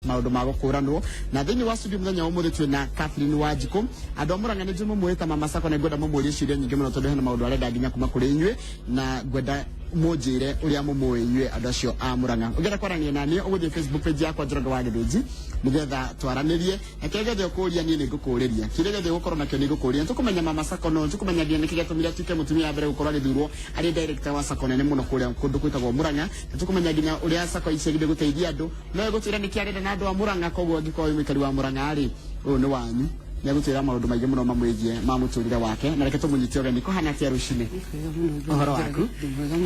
Maũndũ ma gũkũranwo na thĩinĩ wa studio mũthenya wa ũmũthĩ twĩna Catherine Wanjikũ. Andũ a Mũrang'a nĩ njũĩ mũmũĩ ta Mama Sacco, na ngwenda mũmũrie ciũria nyingĩ mũno tondũ hena maũndũ arenda nginya kuma kũrĩ inyuĩ, na ngwenda mũnjĩre ũrĩa mũmũĩ inyuĩ andũ acio a Mũrang'a. Ũngĩenda kwaranĩria na niĩ, ũgũthiĩ Facebook page yakwa, Njoroge wa Gĩthĩnji, nĩgetha twaranĩrie, na kĩrĩa gĩothe ũkũria niĩ nĩ ngũkũrĩria, kĩrĩa gĩothe ũgũkorwo nakĩo nĩ ngũkũria. Nĩtũkũmenya Mama Sacco, no nĩtũkũmenya nginya nĩkĩ gĩatũmire atuĩke mũtumia wa mbere gũkorwo agĩthurwo arĩ director wa Sacco nene mũno kũrĩa kũndũ gwĩtagwo Mũrang'a. Nĩtũkũmenya nginya ũrĩa Sacco icagire gũteithia andũ. No egũtwĩra nĩkĩ arenda na andũ a Mũrang'a. Koguo angĩkorwo wĩ mũikari wa Mũrang'a rĩ, ũyũ nĩ wanyu. Nĩ egũtwĩra maũndũ maingĩ mũno mamwĩgiĩ ma mũtũrĩre wake. Na reke tũmũnyite ũgeni. Kũhana atĩa rũcinĩ? Ũhoro waku,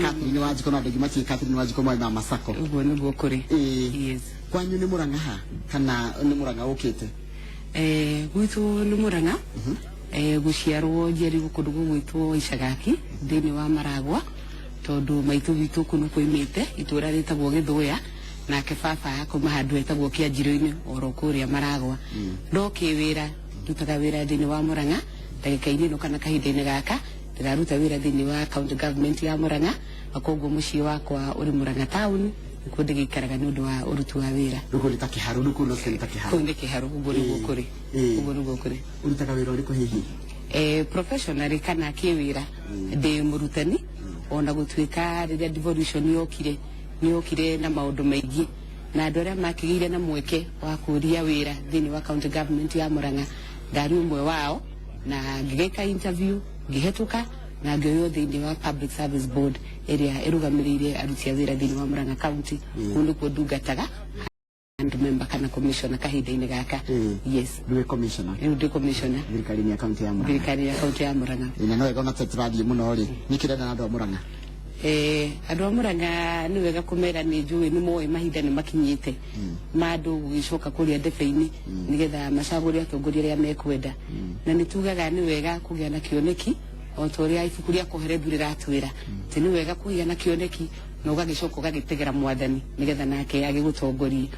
Catherine Wanjikũ? No andũ aingĩ matiĩ Catherine Wanjikũ, moĩ Mama Sacco. Ũguo nĩguo kũrĩ. Ĩĩ. Yes. Kwanyu nĩ Mũrang'a ha, kana nĩ Mũrang'a ũkĩte? Gwitũ nĩ Mũrang'a. Gũciarwo njiarirwo kũndũ gũgwĩtwo Icagaki thĩinĩ wa Maragwa, tondũ maitũ witũ kũu nĩ kwoimĩte itũũra rĩtagwo Gĩthũya, nake baba kuma handũ hetagwo Kĩanjirũ-inĩ oro kũrĩa Maragwa. No kĩwĩra ndutaga wĩra thĩinĩ wa Mũrang'a ndagĩka-inĩ ĩno, kana kahinda-inĩ gaka ndĩraruta wĩra thĩinĩ wa county government ya Mũrang'a, na koguo mũciĩ wakwa ũrĩ Mũrang'a town, nĩkuo ndĩgĩikaraga nĩ ũndũ wa ũruti wa wĩra. Rĩu kũu nĩ ta Kĩharũ, rĩu kũu no nĩ ta Kĩharũ. Kũu nĩ Kĩharũ, ũguo nĩguo kũrĩ. Ũguo nĩguo kũrĩ. Ũrutaga wĩra ũrĩkũ hihi? Professionally kana kĩwĩra ndĩ mũrutani, ona gũtuĩka rĩrĩa devolution yokire, nĩ yokire na maũndũ maingĩ, na andũ arĩa makĩgĩire na mweke wa kũria wĩra thĩinĩ wa county government ya Mũrang'a, ndarĩ ũmwe wao, na ngĩgĩka interview, ngĩhetũka na ngĩoywo thĩinĩ wa Public Service Board ĩrĩa ĩrũgamĩrĩire aruti a wĩra thĩinĩ wa Mũrang'a County. Kũu nĩkuo ndungataga and member kana commissioner kahinda-inĩ gaka. Yes. Rĩu wĩ commissioner? Rĩu ndĩ commissioner. Thirikari-inĩ ya kaunti ya Mũrang'a. Thirikari ya kaunti ya Mũrang'a. Ĩĩ, na no wega ona tũrathiĩ mũno rĩ, nĩ kĩrenda na andũ a Mũrang'a. Andũ a Mũrang'a nĩ wega kũmera nĩ njũĩ nĩ moĩ mahinda nĩ makinyĩte ma andũ gũgĩcoka kũrĩa ndebe-inĩ nĩgetha macagũre atongoria arĩa mekwenda, na nĩ tugaga nĩ wega kũgĩa na kĩoneki o ta ũrĩa ibuku rĩa Kohelethu rĩratwĩra atĩ nĩ wega kũgĩa na kĩoneki na ũgagĩcoka ũgagĩtegera Mwathani nĩgetha nake agĩgũtongorie.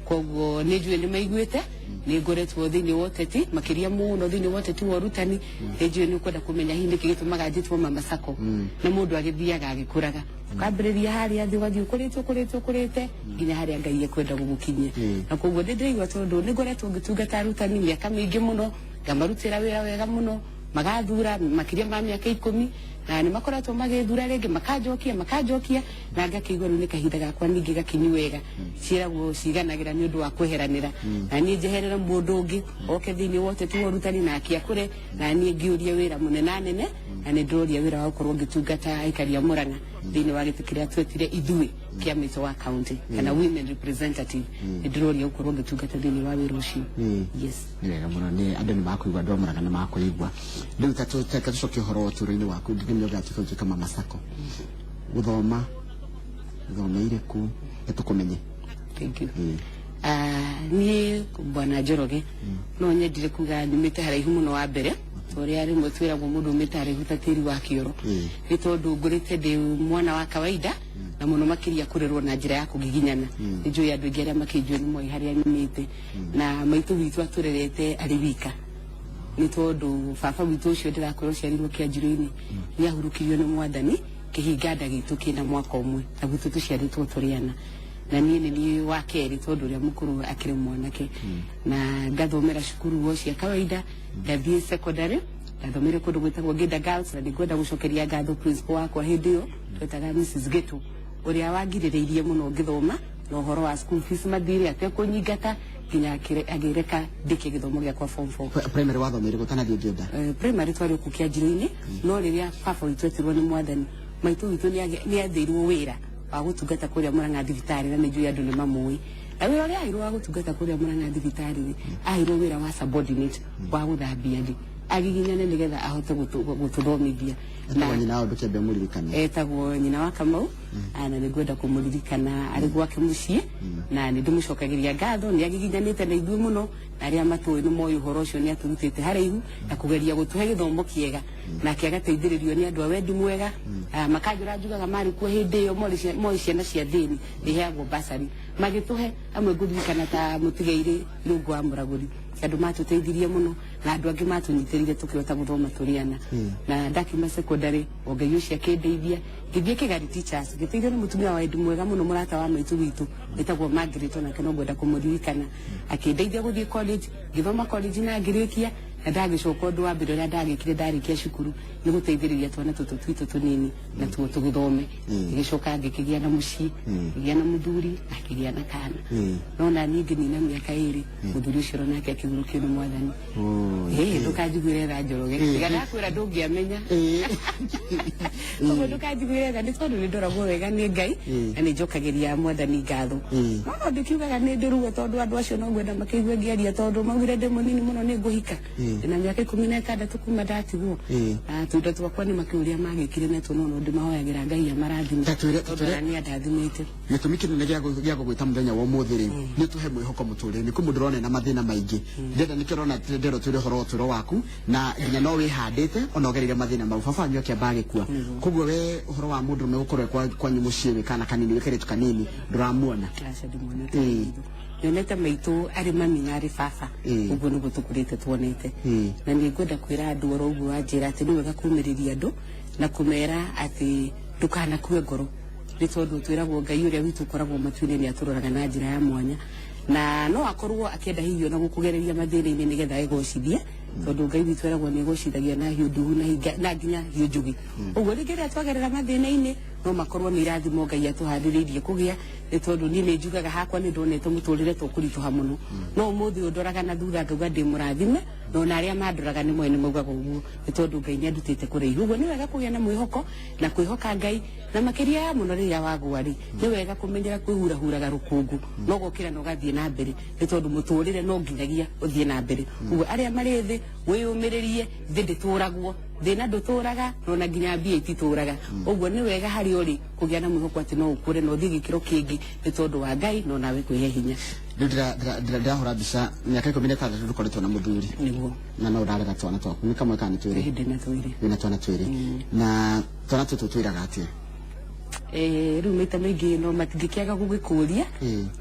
Koguo nĩ njũĩ nĩ maiguĩte nĩ ngoretwo thĩinĩ wa ũteti, makĩria mũno thĩinĩ wa ũteti wa ũrutani. Nĩ njũĩ nĩ ũkwenda kũmenya hihi nĩkĩ gĩtũmaga njĩtwo Mama Sacco, na mũndũ agĩthiaga agĩkũraga, ũkambĩrĩria harĩa thĩ, ũgathiĩ ũkũrĩte, ũkũrĩte, ũkũrĩte nginya harĩa Ngai ekwenda gũgũkinyia. Na koguo nĩ ndĩraigua tondũ nĩ ngoretwo ngĩtungata arutani mĩaka mĩingĩ mũno, ngamarutĩra wĩra wega mũno, magathura makĩria ma mĩaka 10, na nĩ makoretwo magĩthura rĩngĩ, makanjokia, makanjokia, na ngakĩigua rĩu nĩ kahinda gakwa ningĩ gakinyu wega. Ciĩragwo ciganagĩra nĩ ũndũ wa kweheranĩra, na niĩ njeherere mũndũ ũngĩ oke thĩinĩ wa ũteti wa ũrutani nake akũre, na niĩ ngĩũrie wĩra mũnenanene, na nĩ ndĩroria wĩra wa gũkorwo ngĩtungata aikari a Mũrang'a thĩinĩ wa gĩtĩ kĩrĩa twetire ithuĩ kĩa mĩto wa county kana women representative. Nĩ ndĩroria gũkorwo ngĩtungata thĩinĩ wa wĩra ũcio. Yes. Nĩ wega mũno, nĩ andũ nĩ makũigua, andũ a Mũrang'a nĩ makũigua. Rĩu ta tũcoke ũhoro wa ũtũũro-inĩ waku nginya ũgatuĩka gũtuĩka Mama Sacco. Gũthoma ũthomeire kũ, tũkũmenye? Thank you. Niĩ bwana Njoroge no nyendire kuga nyumĩte haraihu mũno. Wa mbere, ũrĩa rĩmwe twĩragwo mũndũ umĩte haraihu ta tĩri wa kĩoro, nĩ tondũ ngũrĩte ndĩ mwana wa kawaida, na mũno makĩria kũrerwo na njĩra ya kũgiginyana. Nĩ njũĩ andũ aingĩ arĩa makĩnjũĩ nĩ moĩ harĩa nyumĩte, na maitũ witũ atũrerete arĩ wika, nĩ tondũ baba witũ ũcio ndĩrakwĩra ũciarirwo Kĩanjirũ-inĩ nĩ ahurũkirio nĩ Mwathani kĩhinga nda gitũ kĩna mwaka ũmwe, na gwitũ tũciarĩtwo tũrĩ ana, na niĩ nĩ niĩ wa kerĩ tondũ ũrĩa mũkũrũ akĩrĩ mwanake. Na ngathomera cukuru o cia kawaida, ngathiĩ secondary, ndathomere kũndũ gwĩtagwo Ngĩnda Girls, na nĩngwenda gũcokeria ngatho principal wakwa hĩndĩ ĩyo twetaga Mrs Geto, ũrĩa wangirĩrĩirie mũno ngĩthoma na ũhoro wa school fees, mathirĩ atekũnyingata nginya agĩreka ndĩkie gĩthomo gĩakwa form 4. Primary wathomeire kũ ũtanathiĩ Ngĩnda? Primary twarĩ kũu Kĩanjirũ-inĩ, no rĩrĩa baba witũ etirwo nĩ Mwathani, maitũ witũ nĩ athĩirwo wĩra wa gũtungata kũrĩa Mũrang'a thibitarĩ, na nĩ njũĩ andũ nĩ mamũĩ. Na wĩra ũrĩa aheirwo wa gũtungata kũrĩa Mũrang'a thibitarĩ rĩ, aheirwo wĩra wa subordinate wa gũthambia thĩ, agiginyane nĩgetha ahote gũtũthomithia. Etagwo nyina wa ndũkĩambe mũririkane? Etagwo nyina wa Kamau, na nĩ ngwenda kũmũririkana arĩ gwake mũciĩ, na nĩ ndĩmũcokagĩria ngatho nĩ agiginyanĩte na ithuĩ mũno, na arĩa matũĩ nĩ moĩ ũhoro ũcio. Nĩ atũrutĩte haraihu na kũgeria gũtũhe gĩthomo kĩega, nake agateithĩrĩrio nĩ andũ a wendi mwega. Makanjũra njugaga marĩ kuo hĩndĩ ĩyo, moĩ ciana cia thĩni iheagwo basari, magĩtũhe amwe ngũririkana ta mũtigairĩ Rũngũ wa Mũragũri. Andũ matũteithirie mũno na andũ angĩ matũnyitĩrĩire tũkĩhota gũthoma tũrĩ ana. Na ndakiuma secondary, o Ngai ũcio akĩndeithia, ngĩthiĩ Kĩgari Teachers, ngĩteithio nĩ mũtumia wa wendi mwega mũno, mũrata wa maitũ witũ wĩtagwo Margaret, onake no ngwenda kũmũririkana. Akĩndeithia gũthiĩ college, ngĩthoma college na ngĩrĩkia. Na ndagĩcoka, ũndũ wa mbere ũrĩa ndagĩkire ndarĩkia cukuru nĩ gũteithĩrĩria twana tũtũ twitũ tũnini na tuo tũgĩthome. Ngĩgĩcoka ngĩkĩgĩa na mũciĩ, ngĩgĩa na mũthuri na ngĩgĩa na kana. No na niĩ ngĩnina mĩaka 2, mũthuri ũcio nake akĩhurũkio nĩ Mwathani. Ĩĩ, ndũkanjiguĩre tha, Njoroge, tiga ndakwĩra ndũngĩamenya. Ũguo ndũkanjiguĩre tha, nĩ tondũ nĩ ndoragwo wega nĩ Ngai na nĩ njokagĩria Mwathani ngatho. No ndĩkiugaga nĩ ndĩruo, tondũ andũ acio no ngwenda makĩigue ngĩaria, tondũ maugire ndĩ mũnini mũno nĩ ngũhika. Ndĩna mĩaka 16 kuma ndatigwo. Na tũindo twakwa nĩ makĩũria magĩkire natuo, no no ndĩmahoyagĩra Ngai amarathime. Ta twĩre- Tondũ ona niĩ andathimĩte. Gĩtũmi kĩnene gĩa gũgwĩta mũthenya wa ũmũthĩ rĩ, nĩ tũhe mwĩhoko mũtũrĩre. Nĩ kwĩ mũndũ ũrona na mathĩna maingĩ. Ndĩrenda nĩkĩo ũrona ndĩrenda twĩre ũhoro wa ũtũũro waku, na nginya no wĩhandĩte ona ũgereire mathĩna mau, baba wanyu akĩamba agĩkua. Koguo we ũhoro wa mũndũrũme gũkorwo kwanyu mũciĩ wĩ kana kanini, wĩ kairĩtu kanini, ndũramuona? Aca, ndĩmuonete. Maitũ nyonete maitũ arĩ mami na arĩ baba. Ũguo nĩguo tũkũrĩte tuonete. Na nĩ ngwenda kwĩra andũ oro ũguo wanjĩra atĩ nĩ wega kũmĩrĩria andũ na kũmera atĩ ndũkanakue ngoro, nĩ tondũ twĩragwo Ngai ũrĩa witũ ũkoragwo matu-inĩ nĩ atũroraga na njĩra ya mwanya, na no akorwo akĩenda hihi ona gũkũgereria mathĩna-inĩ nĩgetha egocithie, tondũ Ngai witũ eragwo nĩ egocithagia na hiũ nduhu na na nginya hiũ njũgĩ. Ũguo rĩngĩ rĩrĩa twagerera mathĩna-inĩ, no makorwo nĩ irathimo Ngai atũharĩrĩirie kũgĩa, nĩ tondũ niĩ nĩ njugaga hakwa nĩ ndonete mũtũrĩre to kũritũha mũno, no ũmũthĩ ũyũ ndoraga na thutha ngauga ndĩ mũrathime, na ona arĩa mandoraga nĩ moĩ nĩ maugaga ũguo, nĩ tondũ Ngai nĩ andutĩte kũraihu. Ũguo nĩ wega kũgĩa na mwĩhoko na kwĩhoka Ngai, na makĩria ya mũno rĩrĩa wagwa rĩ, nĩ wega kũmenyera kwĩhurahuraga rũkũngũ no gũkĩra na ũgathiĩ na mbere, nĩ tondũ mũtũrĩre no nginyagia ũthiĩ na mbere. Ũguo arĩa marĩ thĩ, wĩyũmĩrĩrie, thĩ ndĩtũragwo, thĩna ndũtũraga, na ona nginya mbia ititũraga. Ũguo nĩ wega harĩa ũrĩ kũgĩa na mwĩhoko atĩ no ũkũre na ũthiĩ gĩkĩro kĩngĩ, nĩ tondũ wa Ngai no nawe kwĩhe hinya. Rĩu ndĩrahũra mbica mĩaka 16 ndũkoretwo na mũthuri? Nĩguo. Na no ũrarera twana twaku, nĩ kamwe kana nĩ twĩrĩ? Hĩndĩ na twĩrĩ. Wĩna twana twĩrĩ. Na twana tũtũ twĩraga atĩa? Rĩu maita maingĩ no matingĩkĩaga gũgĩkũria.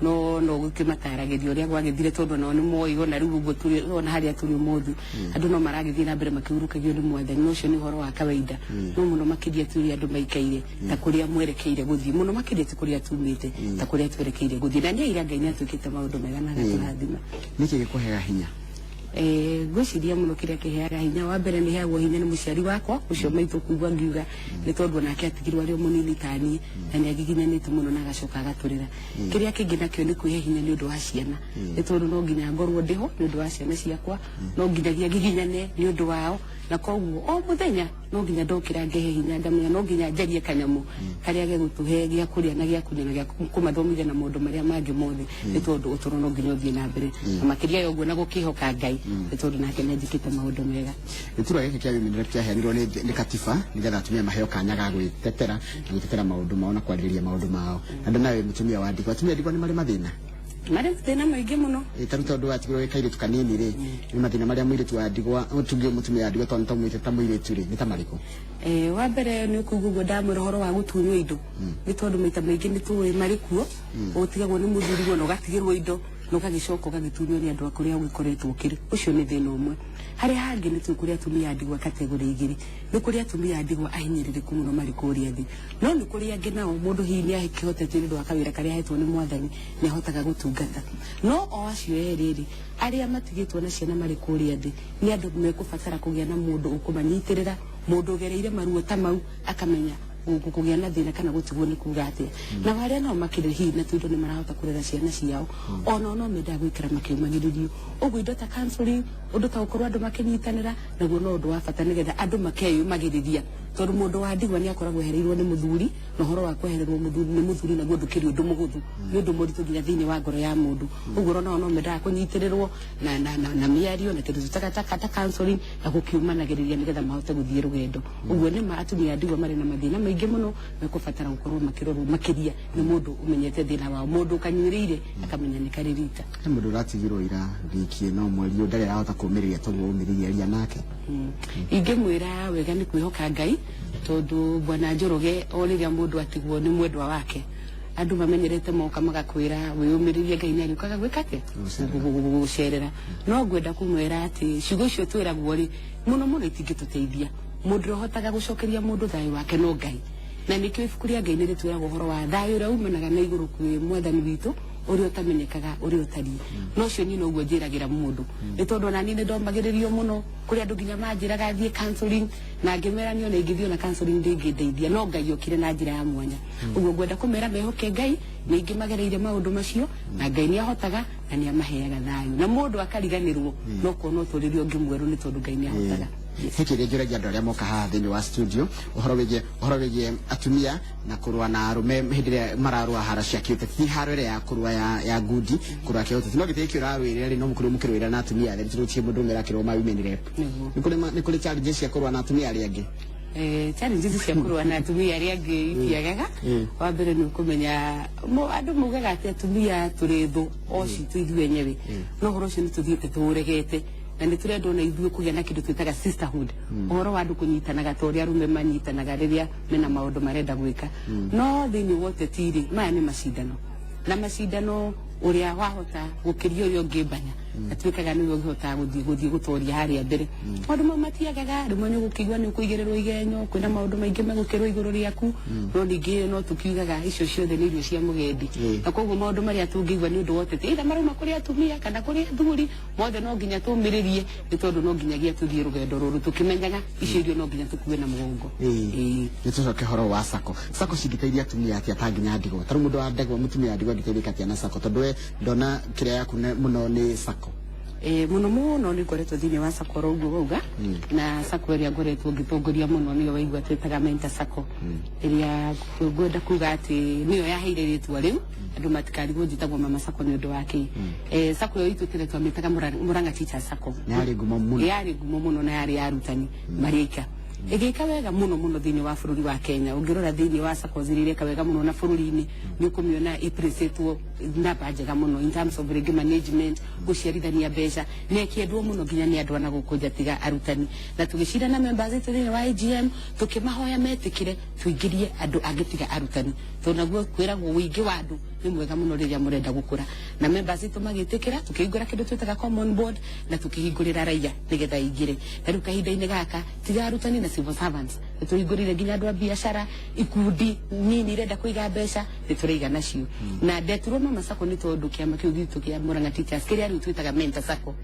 No gũkĩmataragĩria ũrĩa gwagĩthire, tondũ nao nĩ moĩ ona rĩu ũguo tũrĩ ona harĩa tũrĩ ũmũthĩ, andũ no maragĩthiĩ na mbere makĩhurũkagio nĩ Mwathani, no ũcio nĩ ũhoro wa kawaida. No mũno makĩria tũrĩ andũ maikaire ta kũrĩa mwerekeire gũthiĩ, mũno makĩria ti kũrĩa tumĩte, ta kũrĩa twerekeire gũthiĩ, na nĩ aira Ngai nĩ atwĩkĩte maũndũ mega na agatũrathima. Nĩkĩ gĩkũheaga hinya? Ngwĩciria mũno kĩrĩa kĩheaga hinya, wa mbere nĩ heagwo hinya nĩ mũciari wakwa ũcio maitũ kuigua ngiuga, nĩ tondũ onake atigirwo arĩ o mũnini ta niĩ, na nĩ agiginyanĩte mũno na agacoka agatũrĩra. Kĩrĩa kĩngĩ nakĩo nĩ kwĩhe hinya nĩ ũndũ wa ciana, nĩ tondũ no nginya ngorwo ndĩho nĩ ũndũ wa ciana ciakwa, no nginyagia ngiginyane nĩ ũndũ wao, na koguo o mũthenya no nginya ndokĩra ngehe hinya, ngamenya no nginya njarie kanyamũ karĩa gegũtũhe gĩa kũrĩa na gĩa kũnyua na gĩa kũmathomithia na maũndũ marĩa mangĩ mothe, nĩ tondũ ũtũro no nginya ũthiĩ na mbere. Na makĩria ya ũguo na gũkĩhoka Ngai, nĩ tondũ nake nĩ anjĩkĩte maũndũ mega. Gĩturwa gĩkĩ kĩa women rep kĩaheanirwo nĩ katiba nĩgetha atumia maheo kanya ga gwĩtetera na gwĩtetera maũndũ mao na kwarĩrĩria maũndũ mao. Na ndona wĩ mũtumia wa ndigwa. Atumia a ndigwa nĩ marĩ mathĩna? Marĩ mathĩna maingĩ mũno. Ĩ, ta rĩu tondũ watigirwo wĩ kairĩtu kanini rĩ, nĩ mathĩna marĩa mũirĩtu wa ndigwa, tuge mũtumia wa ndigwa, tondũ nĩ ta mũirĩtu rĩ, nĩ ta marĩkũ? Wa mbere nĩ ũkũigua ũguo ndamwĩra ũhoro wa gũtunywo indo, nĩ tondũ maita maingĩ nĩ tũĩ marĩ kuo, ũtigagwo nĩ mũthuriguo na ũgatigĩrwo indo na ũgagĩcoka ũgagĩtunywo nĩ andũ a kũrĩa ũgĩkoretwo ũkĩrĩ. Ũcio nĩ thĩna ũmwe. Harĩa hangĩ nĩ tũĩ kũrĩ atumia a ndigwa kategori igĩrĩ. Nĩ kũrĩ atumia a ndigwa ahinyĩrĩrĩku mũno marĩ kũrĩa thĩ, no nĩ kũrĩ angĩ nao mũndũ hihi nĩ akĩhotete nĩ ũndũ wa kawĩra karĩa ahetwo nĩ Mwathani, nĩ ahotaga gũtungata. No o acio erĩ rĩ, arĩa matigĩtwo na ciana marĩ kũrĩa thĩ, nĩ andũ mekũbatara kũgĩa na mũndũ ũkũmanyitĩrĩra, mũndũ ũgereire maruo ta mau akamenya kũgĩa na thĩna kana gũtigwo nĩ kuga atĩa. Na arĩa nao makĩrĩ hihi na tũindo nĩ marahota kũrera ciana ciao, ona no mendaga gũikara makĩũmagĩrĩrio. Ũguo indo ta counseling, ũndũ ta gũkorwo andũ makĩnyitanĩra naguo no ũndũ wa bata, nĩgetha andũ makeyũmagĩrĩria, tondũ mũndũ wa ndigwa nĩ akoragwo ehereirwo nĩ mũthuri, na ũhoro wa kwehererwo mũthuri nĩ mũthuri naguo ndũkĩrĩ ũndũ mũhũthũ, nĩ ũndũ mũritũ nginya thĩinĩ wa ngoro ya mũndũ. Ũguo nao no mendaga kũnyitĩrĩrwo na mĩario na kĩndũ ta counseling na gũkiumanagĩrĩria nĩgetha mahote gũthiĩ rũgendo. Ũguo nĩ ma atumia a ndigwa marĩ na mathĩna maingĩ mũno, mekũbatara gũkorwo makĩrorwo makĩria nĩ mũndũ ũmenyete thĩna wao, mũndũ ũkanyuĩrĩire akamenya nĩ karĩ rita. He mũndũ ũratigirwo ira wiki no mweri ũyũ, ndarĩ arahota kũũmĩrĩria toguo ũmĩrĩirie, aria nake. Ingĩmwĩra wega nĩ kwĩhoka Ngai, tondũ bwana Njoroge, o rĩrĩa mũndũ atigwo nĩ mwendwa wake, Andũ mamenyerete moka magakwĩra wĩyũmĩrĩrie, Ngai nĩ arĩũkaga gwĩka atĩa? Gũcerera. No ngwenda kũmwĩra atĩ ciugo icio twĩragwo rĩ, mũno mũno itingĩtũteithia. Mũndũ ũrĩa ũhotaga gũcokeria mũndũ thayũ wake no Ngai, na nĩkĩo ibuku rĩa Ngai nĩ rĩtwĩraga ũhoro wa thayũ ũrĩa umanaga na igũrũ kwĩ Mwathani witũ, ũrĩa ũtamenyekaga ũrĩa ũtariĩ. No ũcio niĩ noguo njĩragĩra mũndũ, nĩ tondũ ona niĩ nĩ ndomagĩrĩrio mũno. Kũrĩ andũ nginya manjĩraga thiĩ counseling, na ngĩmera niĩ ona ingĩthiĩ ona counseling ndĩngĩndeithia, no Ngai okire na njĩra ya mwanya. Ũguo ngwenda kũmera mehoke Ngai. Nĩ ingĩ magereire maũndũ macio, na Ngai nĩ ahotaga na nĩ amaheaga thayũ, na mũndũ akariganĩrwo no kuona ũtũrĩre ũngĩ mwerũ, nĩ tondũ Ngai nĩ ahotaga. He kĩrĩa njũragia andũ arĩa moka haha thĩinĩ wa studio, ũhoro wĩgiĩ atumia na kũrũa na arũme hĩndĩ ĩrĩa mararũa haro cia kĩũteti. Ti haro ĩrĩa ya kũrũa ya ngundi, kũrũa kĩũteti, no gĩtĩ gĩkĩ ũrarũĩrĩra rĩ, no mũkorwo mũkĩrũĩra na atumia atheri, tondũ gũtirĩ mũndũ ũmwe ũrakĩrũa ma women rep. Nĩguo. Nĩ kũrĩ challenges cia kũrũa na atumia arĩa angĩ? Challenges cia kũrũa na atumia arĩa angĩ itiagaga. Wa mbere nĩ ũkũmenya andũ maugaga atĩ atumia tũrĩ thũ o citũ ithuĩ enyewe, no ũhoro ũcio nĩ tũthiĩte tũũregete, na nĩ tũrenda ona ithuĩ kũgĩa na kĩndũ twĩtaga sisterhood, ũhoro wa andũ kũnyitanaga ta ũrĩa arũme manyitanaga rĩrĩa mena maũndũ marenda gwĩka. No thĩinĩ wa ũteti rĩ, maya nĩ macindano, na macindano ũrĩa wahota gũkĩria ũrĩa ũngĩ mbanya atuĩkaga nĩwe ũngĩhota gũthiĩ gũtoria harĩa mbere. Maũndũ mau matiagaga. Rĩmwe nĩ ũgũkĩigua nĩ ũkũigĩrĩrwo igenyo, kwĩna maũndũ maingĩ megũkĩrwo igũrũ rĩaku, no ningĩ no tũkiugaga icio ciothe nĩ irio cia mũgendi. Na koguo maũndũ marĩa tũngĩigua nĩ ũndũ wa ũteti, either marauma kũrĩ atumia kana kũrĩ athuri, mothe no nginya tũmĩrĩrie, nĩ tondũ no nginyagia tũthiĩ rũgendo rũrũ tũkĩmenyaga icio irio no nginya tũkue na mũgongo. Ĩĩ. Nĩ tũcoke ũhoro wa sacco. Sacco cingĩteithia atumia atĩa, ta nginya ndigwa? Ta rĩu mũndũ wa ndegwa, mũtumia wa ndigwa angĩteithĩka atĩa na sacco? Tondũ we ndona kĩrĩa yaku mũno nĩ sacco. Mũno mũno nĩ ngoretwo thĩinĩ wa sacco oro ũguo wauga, na sacco ĩrĩa ngoretwo ngĩtongoria mũno nĩyo waigua twĩtaga Mentor Sacco, ĩrĩa ngwenda kuga atĩ nĩyo yaheire rĩtwa rĩu. Andũ matikarigwo njĩtagwo Mama Sacco nĩ ũndũ wa kĩ. Sacco ĩyo itũ tene twamĩtaga Murang'a Teachers Sacco. Nĩ yarĩ ngumo mũno. Yarĩ ngumo mũno, na yarĩ ya arutani marĩ aika, ĩgĩka wega mũno mũno thĩinĩ wa bũrũri wa Kenya. Ũngĩrora thĩinĩ wa SACCOs iria ireka wega mũno na bũrũri-inĩ, nĩ ũkũmĩona ĩprĩcĩtwo namba njega mũno in terms of rĩngĩ management, gũciarithania mbeca, na ĩkĩendwo mũno nginya nĩ andũ ana gũkũ nja tiga arutani. Na tũgĩcirana members aitũ thĩinĩ wa AGM, tũkĩmahoya metĩkĩre tũingĩrie andũ angĩ tiga arutani, tondũ naguo kwĩragwo ũingĩ wa andũ nĩ mwega mũno rĩrĩa mũrenda gũkũra. Na members aitũ magĩtĩkĩra, tũkĩhingũra kĩndũ twĩtaga common board, na tũkĩhingũrĩra raia nĩgetha ingĩre. Na rĩu kahinda-inĩ gaka, tiga arutani na civil servants, nĩ tũhingũrĩire nginya andũ a biacara, ikundi nini irenda kũiga mbeca, nĩ tũraiga nacio. Na ndetirwo Mama Sacco nĩ tondũ kĩama kĩu gitũ kĩa Murang'a Teachers, kĩrĩa rĩu twĩtaga Mentor Sacco,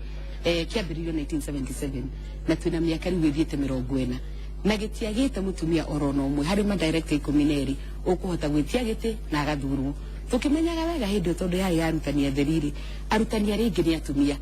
kĩambĩrĩirio 1977, na twĩna mĩaka rĩu ĩthiĩte 40, na gĩtiagĩte mũtumia oro na ũmwe harĩ madirector 12 ũkũhota gwĩtia gĩtĩ na agathurwo. Tũkĩmenyaga wega hĩndĩ ĩyo, tondũ yarĩ ya arutani atheriri, arutani arĩa aingĩ nĩ atumia,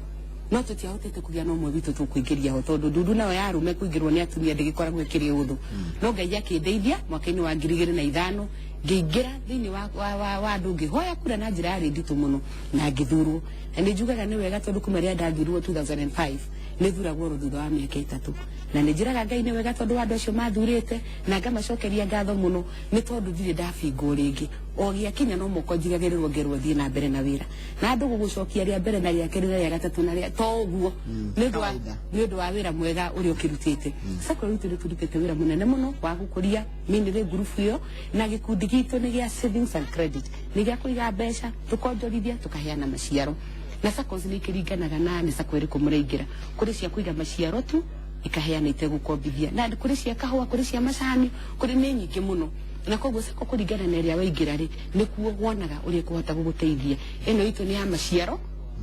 no tũtiahotete kũgĩa na ũmwe witũ tũkũingĩria ho, tondũ ndundu nayo ya arũme kũingĩrwo nĩ atumia ndĩgĩkoragwo ĩkĩrĩ ũthũ. No Ngai akĩndeithia, mwaka-inĩ wa 2005 ngĩingĩra thĩinĩ wa andũ, ngĩhoya kura na njĩra yarĩ nditũ mũno na ngĩthurwo. Na nĩ njugaga nĩ wega, tondũ kuma rĩrĩa ndathurwo 2005, nĩ thuragwo oro thutha wa mĩaka 3, na nĩ njĩraga Ngai nĩ wega tondũ wa andũ acio mathurĩte, na ngamacokeria ngatho mũno, nĩ tondũ ndirĩ ndabingwo rĩngĩ. O gĩakinya no moko njigagĩrĩrwo, ngerwo thiĩ na mbere na wĩra, na andũ gũgũcokia rĩa mbere na rĩa kerĩ na rĩa gatatũ na rĩa to ũguo, nĩ ũndũ wa Kawaida. nĩ ũndũ wa wĩra mwega ũrĩa ũkĩrutĩte. Sacco itũ nĩ tũrutĩte wĩra mũnene mũno wa gũkũria minĩrĩ ngurubu ĩyo, na gĩkundi gitũ nĩ gĩa savings and credit, nĩ gĩa kũiga mbeca, tũkonjorithia, tũkaheana maciaro. Na SACCOs nĩ ikĩringanaga na nĩ SACCO ĩrĩkũ mũraingĩra. Kũrĩ cia kũiga maciaro tu ikaheana itegũkombithia, na kũrĩ cia kahũa, kũrĩ cia macani, kũrĩ nĩ nyingĩ mũno. Na koguo SACCO, kũringana na ĩrĩa waingĩra rĩ, nĩkuo wonaga ũrĩa ĩkũhota gũgũteithia. Ĩno itũ nĩ ya maciaro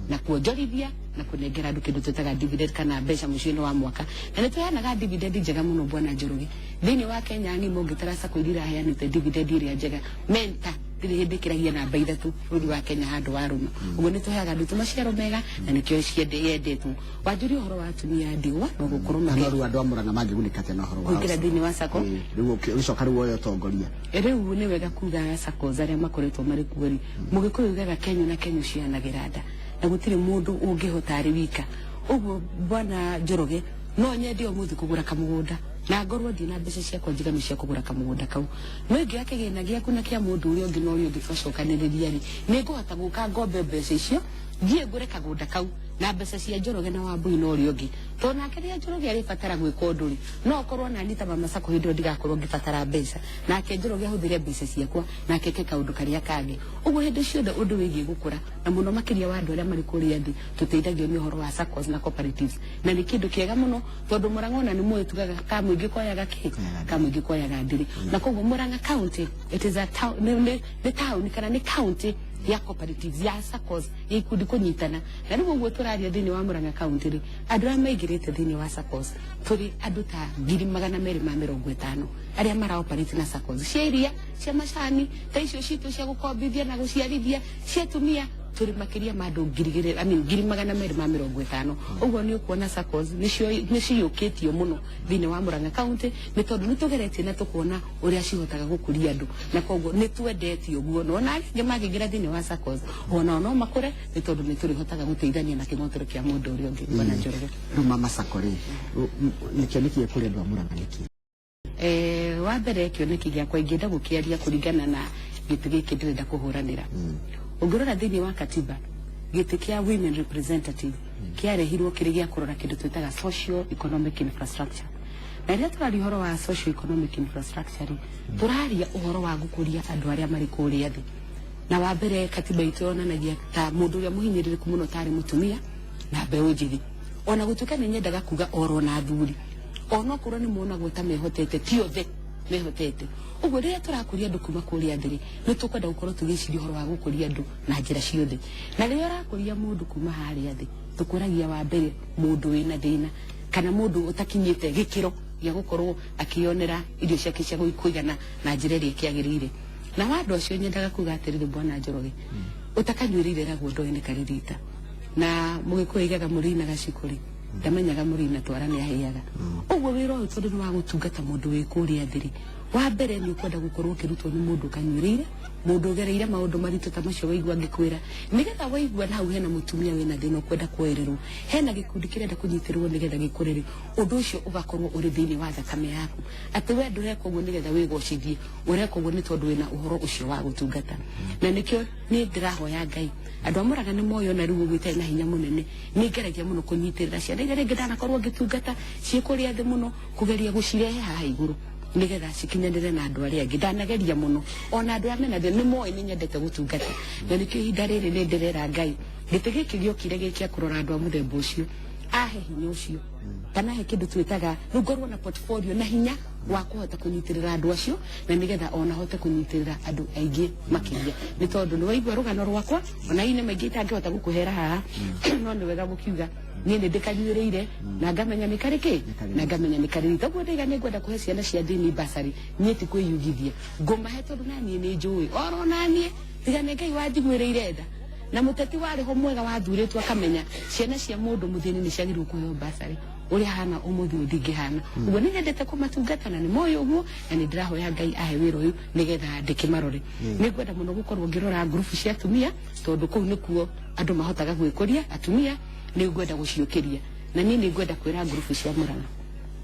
na kuonjorithia na kũnengera andũ kĩndũ twĩtaga dividend kana mbeca mũciĩ-inĩ wa mwaka, na nĩ tũheanaga dividend njega mũno, bwana Njoroge. Thĩinĩ wa Kenya ng'ima, ũngĩtara SACCO iria iraheanĩte dividend ĩrĩa njega, Mentor ndĩrĩ hĩndĩ ĩkĩragia namba 3 bũrũri wa Kenya handũ wa rũma. Ũguo nĩ tũheaga andũ maciaro mega, na nĩkĩo yendetwo. Wanjũria ũhoro wa atumia a ndigwa no gũkorwo Na no rĩu andũ a Murang'a mangĩgunĩka atĩa na ũhoro wa kũingĩra thĩinĩ wa SACCO? Ĩĩ, rĩu ũgĩcoka rĩu woe ũtongoria. Rĩu nĩ wega kuga SACCOs arĩa makoretwo marĩ kuo rĩ, mũgĩkũyũ ugaga kenyũ na kenyũ cianagĩra nda, na gũtirĩ mũndũ ũngĩhota arĩ wika. Ũguo bwana Njoroge, no nyende ũmũthĩ kũgũra kamũgũnda na ngorwo ndina mbeca ciakwa njiganu cia kũgũra kamũgũnda kau, no ingĩoya kĩgĩna gĩaku na kĩa mũndũ ũrĩa ũngĩ na ũrĩa ũngĩ, twacokanĩrĩria rĩ, nĩ ngũhota gũka ngombe mbeca icio, thiĩ ngũre kagũnda kau. Na Na mbeca cia Njoroge na Wambui na ũrĩa ũngĩ, tondũ nake rĩrĩa Njoroge arĩbatara gwĩka ũndũ rĩ, no okorwo nani ta Mama Sacco hĩndĩ ĩyo ndigakorwo ngĩbatara mbeca, nake Njoroge ahũthĩre mbeca ciakwa nake eke kaũndũ karĩa kangĩ. Ũguo hĩndĩ ciothe ũndũ wĩgiĩ gũkũra na mũno makĩria wa andũ arĩa marĩ kũrĩa thĩ tũteithagio nĩ ũhoro wa SACCOs na cooperatives, na nĩ kĩndũ kĩega mũno tondũ Murang'a ona nĩ mũĩ tugaga ka mũingĩ koyaga kĩ ka mũingĩ koyaga ndĩrĩ. Na koguo Murang'a County, it is a town, nĩ town kana nĩ county ya cooperatives, ya SACCOs, ya ikundi kũnyitana. Na rĩu ũguo tũraria thĩinĩ wa Murang'a County rĩ, andũ arĩa maingĩrĩte thĩinĩ wa SACCOs tũrĩ andũ ta 250,000 arĩa mara operate na SACCOs cia iria, cia macani, ta icio citũ cia gũkombithia na gũciarithia cia atumia, tũrĩ makĩria ma andũ 2,000, I mean, 250,000. Ũguo nĩ ũkuona SACCOs nĩcio nĩciyũkĩtio mũno thĩinĩ wa Murang'a County, nĩ tondũ nĩ tũgeretie na tũkona ũrĩa cihotaga gũkũria andũ, na koguo nĩ twendete ũguo. Na ona arĩa angĩ mangĩingĩra thĩinĩ wa SACCOs onao no makũre, nĩ tondũ nĩ tũrĩhotaga gũteithania na kĩng'otero kĩa mũndũ ũrĩa ũngĩ, bwana Njoroge. Rĩu Mama Sacco rĩ, nĩkĩo kũrĩ andũ a Murang'a nĩkĩ? Wa mbere, kĩoneki gĩakwa ingĩenda gũkĩaria kũringana na gĩtĩ gĩkĩ ndĩrenda kũhũranĩra. Ũngĩrora thĩinĩ wa katiba, gĩtĩ kĩa women representative kĩarehirwo kĩrĩ gĩa kũrora kĩndũ twĩtaga social economic infrastructure. Na rĩrĩa tũraria ũhoro wa social economic infrastructure rĩ, tũraria ũhoro wa gũkũria andũ arĩa marĩ kũrĩa thĩ. Na wa mbere, katiba itũ yonanagia ta mũndũ ũrĩa mũhinyĩrĩrĩku mũno tarĩ mũtumia na mbeũ njĩthĩ, ona gũtuĩka nĩ nyendaga kuga oro na athuri, onokorwo nĩ monagwo ta mehotete, ti othe mehotete. Ũguo rĩrĩa tũrakũria andũ kuma kũrĩa thĩ rĩ, nĩ tũkwenda gũkorwo tũgĩciria ũhoro wa gũkũria andũ na njĩra ciothe. Na rĩrĩa ũrakũria mũndũ kuma harĩa thĩ, tũkũragia wa mbere mũndũ wĩna thĩna kana mũndũ ũtakinyĩte gĩkĩro gĩa gũkorwo akĩonera irio ciake cia kũigana na njĩra ĩrĩa ĩkĩagĩrĩire. Na wa andũ acio nyendaga kuga atĩrĩrĩ, bwana Njoroge, ũtakanyuĩrĩire ragwo ndoĩ nĩ karĩ rita. Na mũgĩkũyũ aigaga mũrĩi na gacikũ rĩ, ndamenyaga mũrĩi na twara nĩ ahĩaga. Ũguo wĩra ũyũ, tondũ nĩ wa gũtungata mũndũ wĩ kũrĩa thĩ rĩ, wa mbere nĩ ũkwenda gũkorwo ũkĩrutwo nĩ mũndũ ũkanyuĩrĩire, mũndũ ũgereire maũndũ maritũ ta macio waigua ngĩkwĩra, nĩgetha waigua na hau hena mũtumia wĩna thĩna ũkwenda kuoererwo, hena gĩkundi kĩrenda kũnyitĩrĩrwo nĩgetha gĩkũre rĩ, ũndũ ũcio ũgakorwo ũrĩ thĩinĩ wa thakame yaku, atĩ we ndũreka ũguo nĩgetha wĩgocithie, ũreka ũguo nĩ tondũ wĩna ũhoro ũcio wa gũtungata. Na nĩkĩo nĩ ndĩrahoya Ngai andũ a Mũrang'a nĩ moĩ ona rĩu ũguo itarĩ na hinya mũnene, nĩ ngeragia mũno kũnyitĩrĩra ciana iria rĩngĩ ndanakorwo ngĩtungata ciĩ kũrĩa thĩ mũno, kũgeria gũcirehe haha igũrũ nĩgetha cikinyanĩre na andũ arĩa angĩ. Ndanageria mũno, ona andũ arĩa mena thĩna nĩ moĩ nĩ nyendete gũtungata. Na nĩkĩo ihinda rĩrĩ nĩ ndĩrera Ngai gĩtĩ gĩkĩ gĩokire gĩ kĩa kũrora andũ a mũthemba ũcio, ahe hinya ũcio kana he kĩndũ twĩtaga rĩu ngorwo na portfolio na hinya wa kũhota kũnyitĩrĩra andũ acio, na nĩgetha ona hote kũnyitĩrĩra andũ aingĩ makĩria, nĩ tondũ nĩ waigua rũgano rwakwa, ona hihi nĩ maingĩ itangĩhota gũkũhera haha, no nĩ wega gũkiuga niĩ nĩ ndĩkanyuĩrĩire na ngamenya nĩ karĩ kĩ na ngamenya nĩ karĩ rita. Ũguo ndaiga nĩ ngwenda kũhe ciana cia thĩini basarĩ, niĩ ti kwĩyugithia ngũmahe, tondũ na niĩ nĩ njũĩ oro na niĩ tiga nĩ Ngai wanjiguĩrĩire tha na mũteti warĩ ho mwega wathurĩtwo akamenya ciana cia mũndũ mũthĩni nĩ ciagĩrĩirwo kũheo basarĩ, ũrĩa hana ũmũthĩ ũyũ ndingĩhana. Ũguo nĩ nyendete kũmatungata na nĩ moĩ ũguo, na nĩ ndĩrahoya Ngai ahe wĩra ũyũ nĩgetha ndĩkĩmarore. Nĩ ngwenda mũno gũkorwo ngĩrora ngurubu cia atumia, tondũ kũu nĩkuo andũ mahotaga gwĩkũria. Atumia nĩ ngwenda gũciũkĩria, na niĩ nĩ ngwenda kwĩra ngurubu cia Mũrang'a,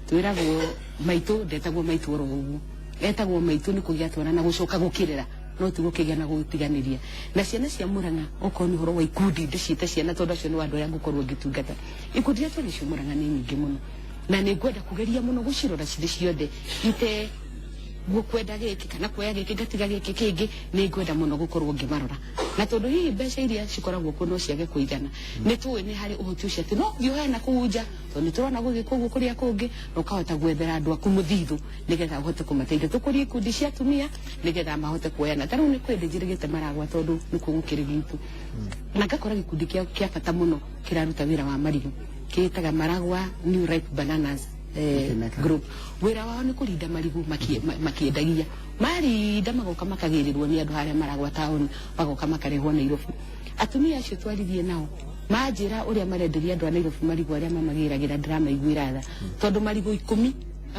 twĩragwo maitũ ndetagwo maitũ oro ũguo, etagwo maitũ nĩ kũgĩa twana na gũcoka gũkĩrera, no ti gũkĩgĩa na gũtiganĩria. Na ciana cia Mũrang'a, okorwo nĩ ũhoro wa ikundi, ndĩciĩte ciana tondũ acio nĩ andũ arĩa ngũkorwo ngĩtungata. Ikundi iria twĩ nacio Mũrang'a nĩ nyingĩ mũno, na nĩ ngwenda kũgeria mũno gũcirora cirĩ ciothe, ite kwenda gĩkĩ kana kuoya gĩkĩ ngatiga gĩkĩ kĩngĩ. Nĩ ngwenda mũno gũkorwo ngĩmarora, na tondũ hihi mbeca iria cikoragwo kuo no ciage kũigana, nĩ tũĩ nĩ harĩ ũhoti ũcio atĩ no ũthiĩ ũheana kũu nja, tondũ nĩ tũrona gũgĩkwo ũguo kũrĩa kũngĩ, na ũkahota gwethera andũ aku mũthithũ nĩgetha ũhote kũmateithia. Tũkũrie ikundi cia atumia nĩgetha mahote kuoyana. Ta rĩu nĩ kwĩ ndĩnjĩrĩgĩte maragwa, tondũ nĩkuo gũkĩrĩ gitũ, na ngakora gĩkundi kĩa bata mũno kĩraruta wĩra wa marigũ kĩĩtaga Maragwa New Ripe Bananas Gĩkĩmeka. Group. Wĩra wao nĩ kũrinda marigũ makĩendagia, marinda magoka makagĩrĩrwo nĩ andũ harĩa Maragwa taũni, magoka makarehwo Nairobi. Atumia acio twaririe nao manjĩra ũrĩa marenderia andũ a Nairobi marigũ arĩa mamagĩragĩra, ndĩramaiguĩra tha, tondũ marigũ 10,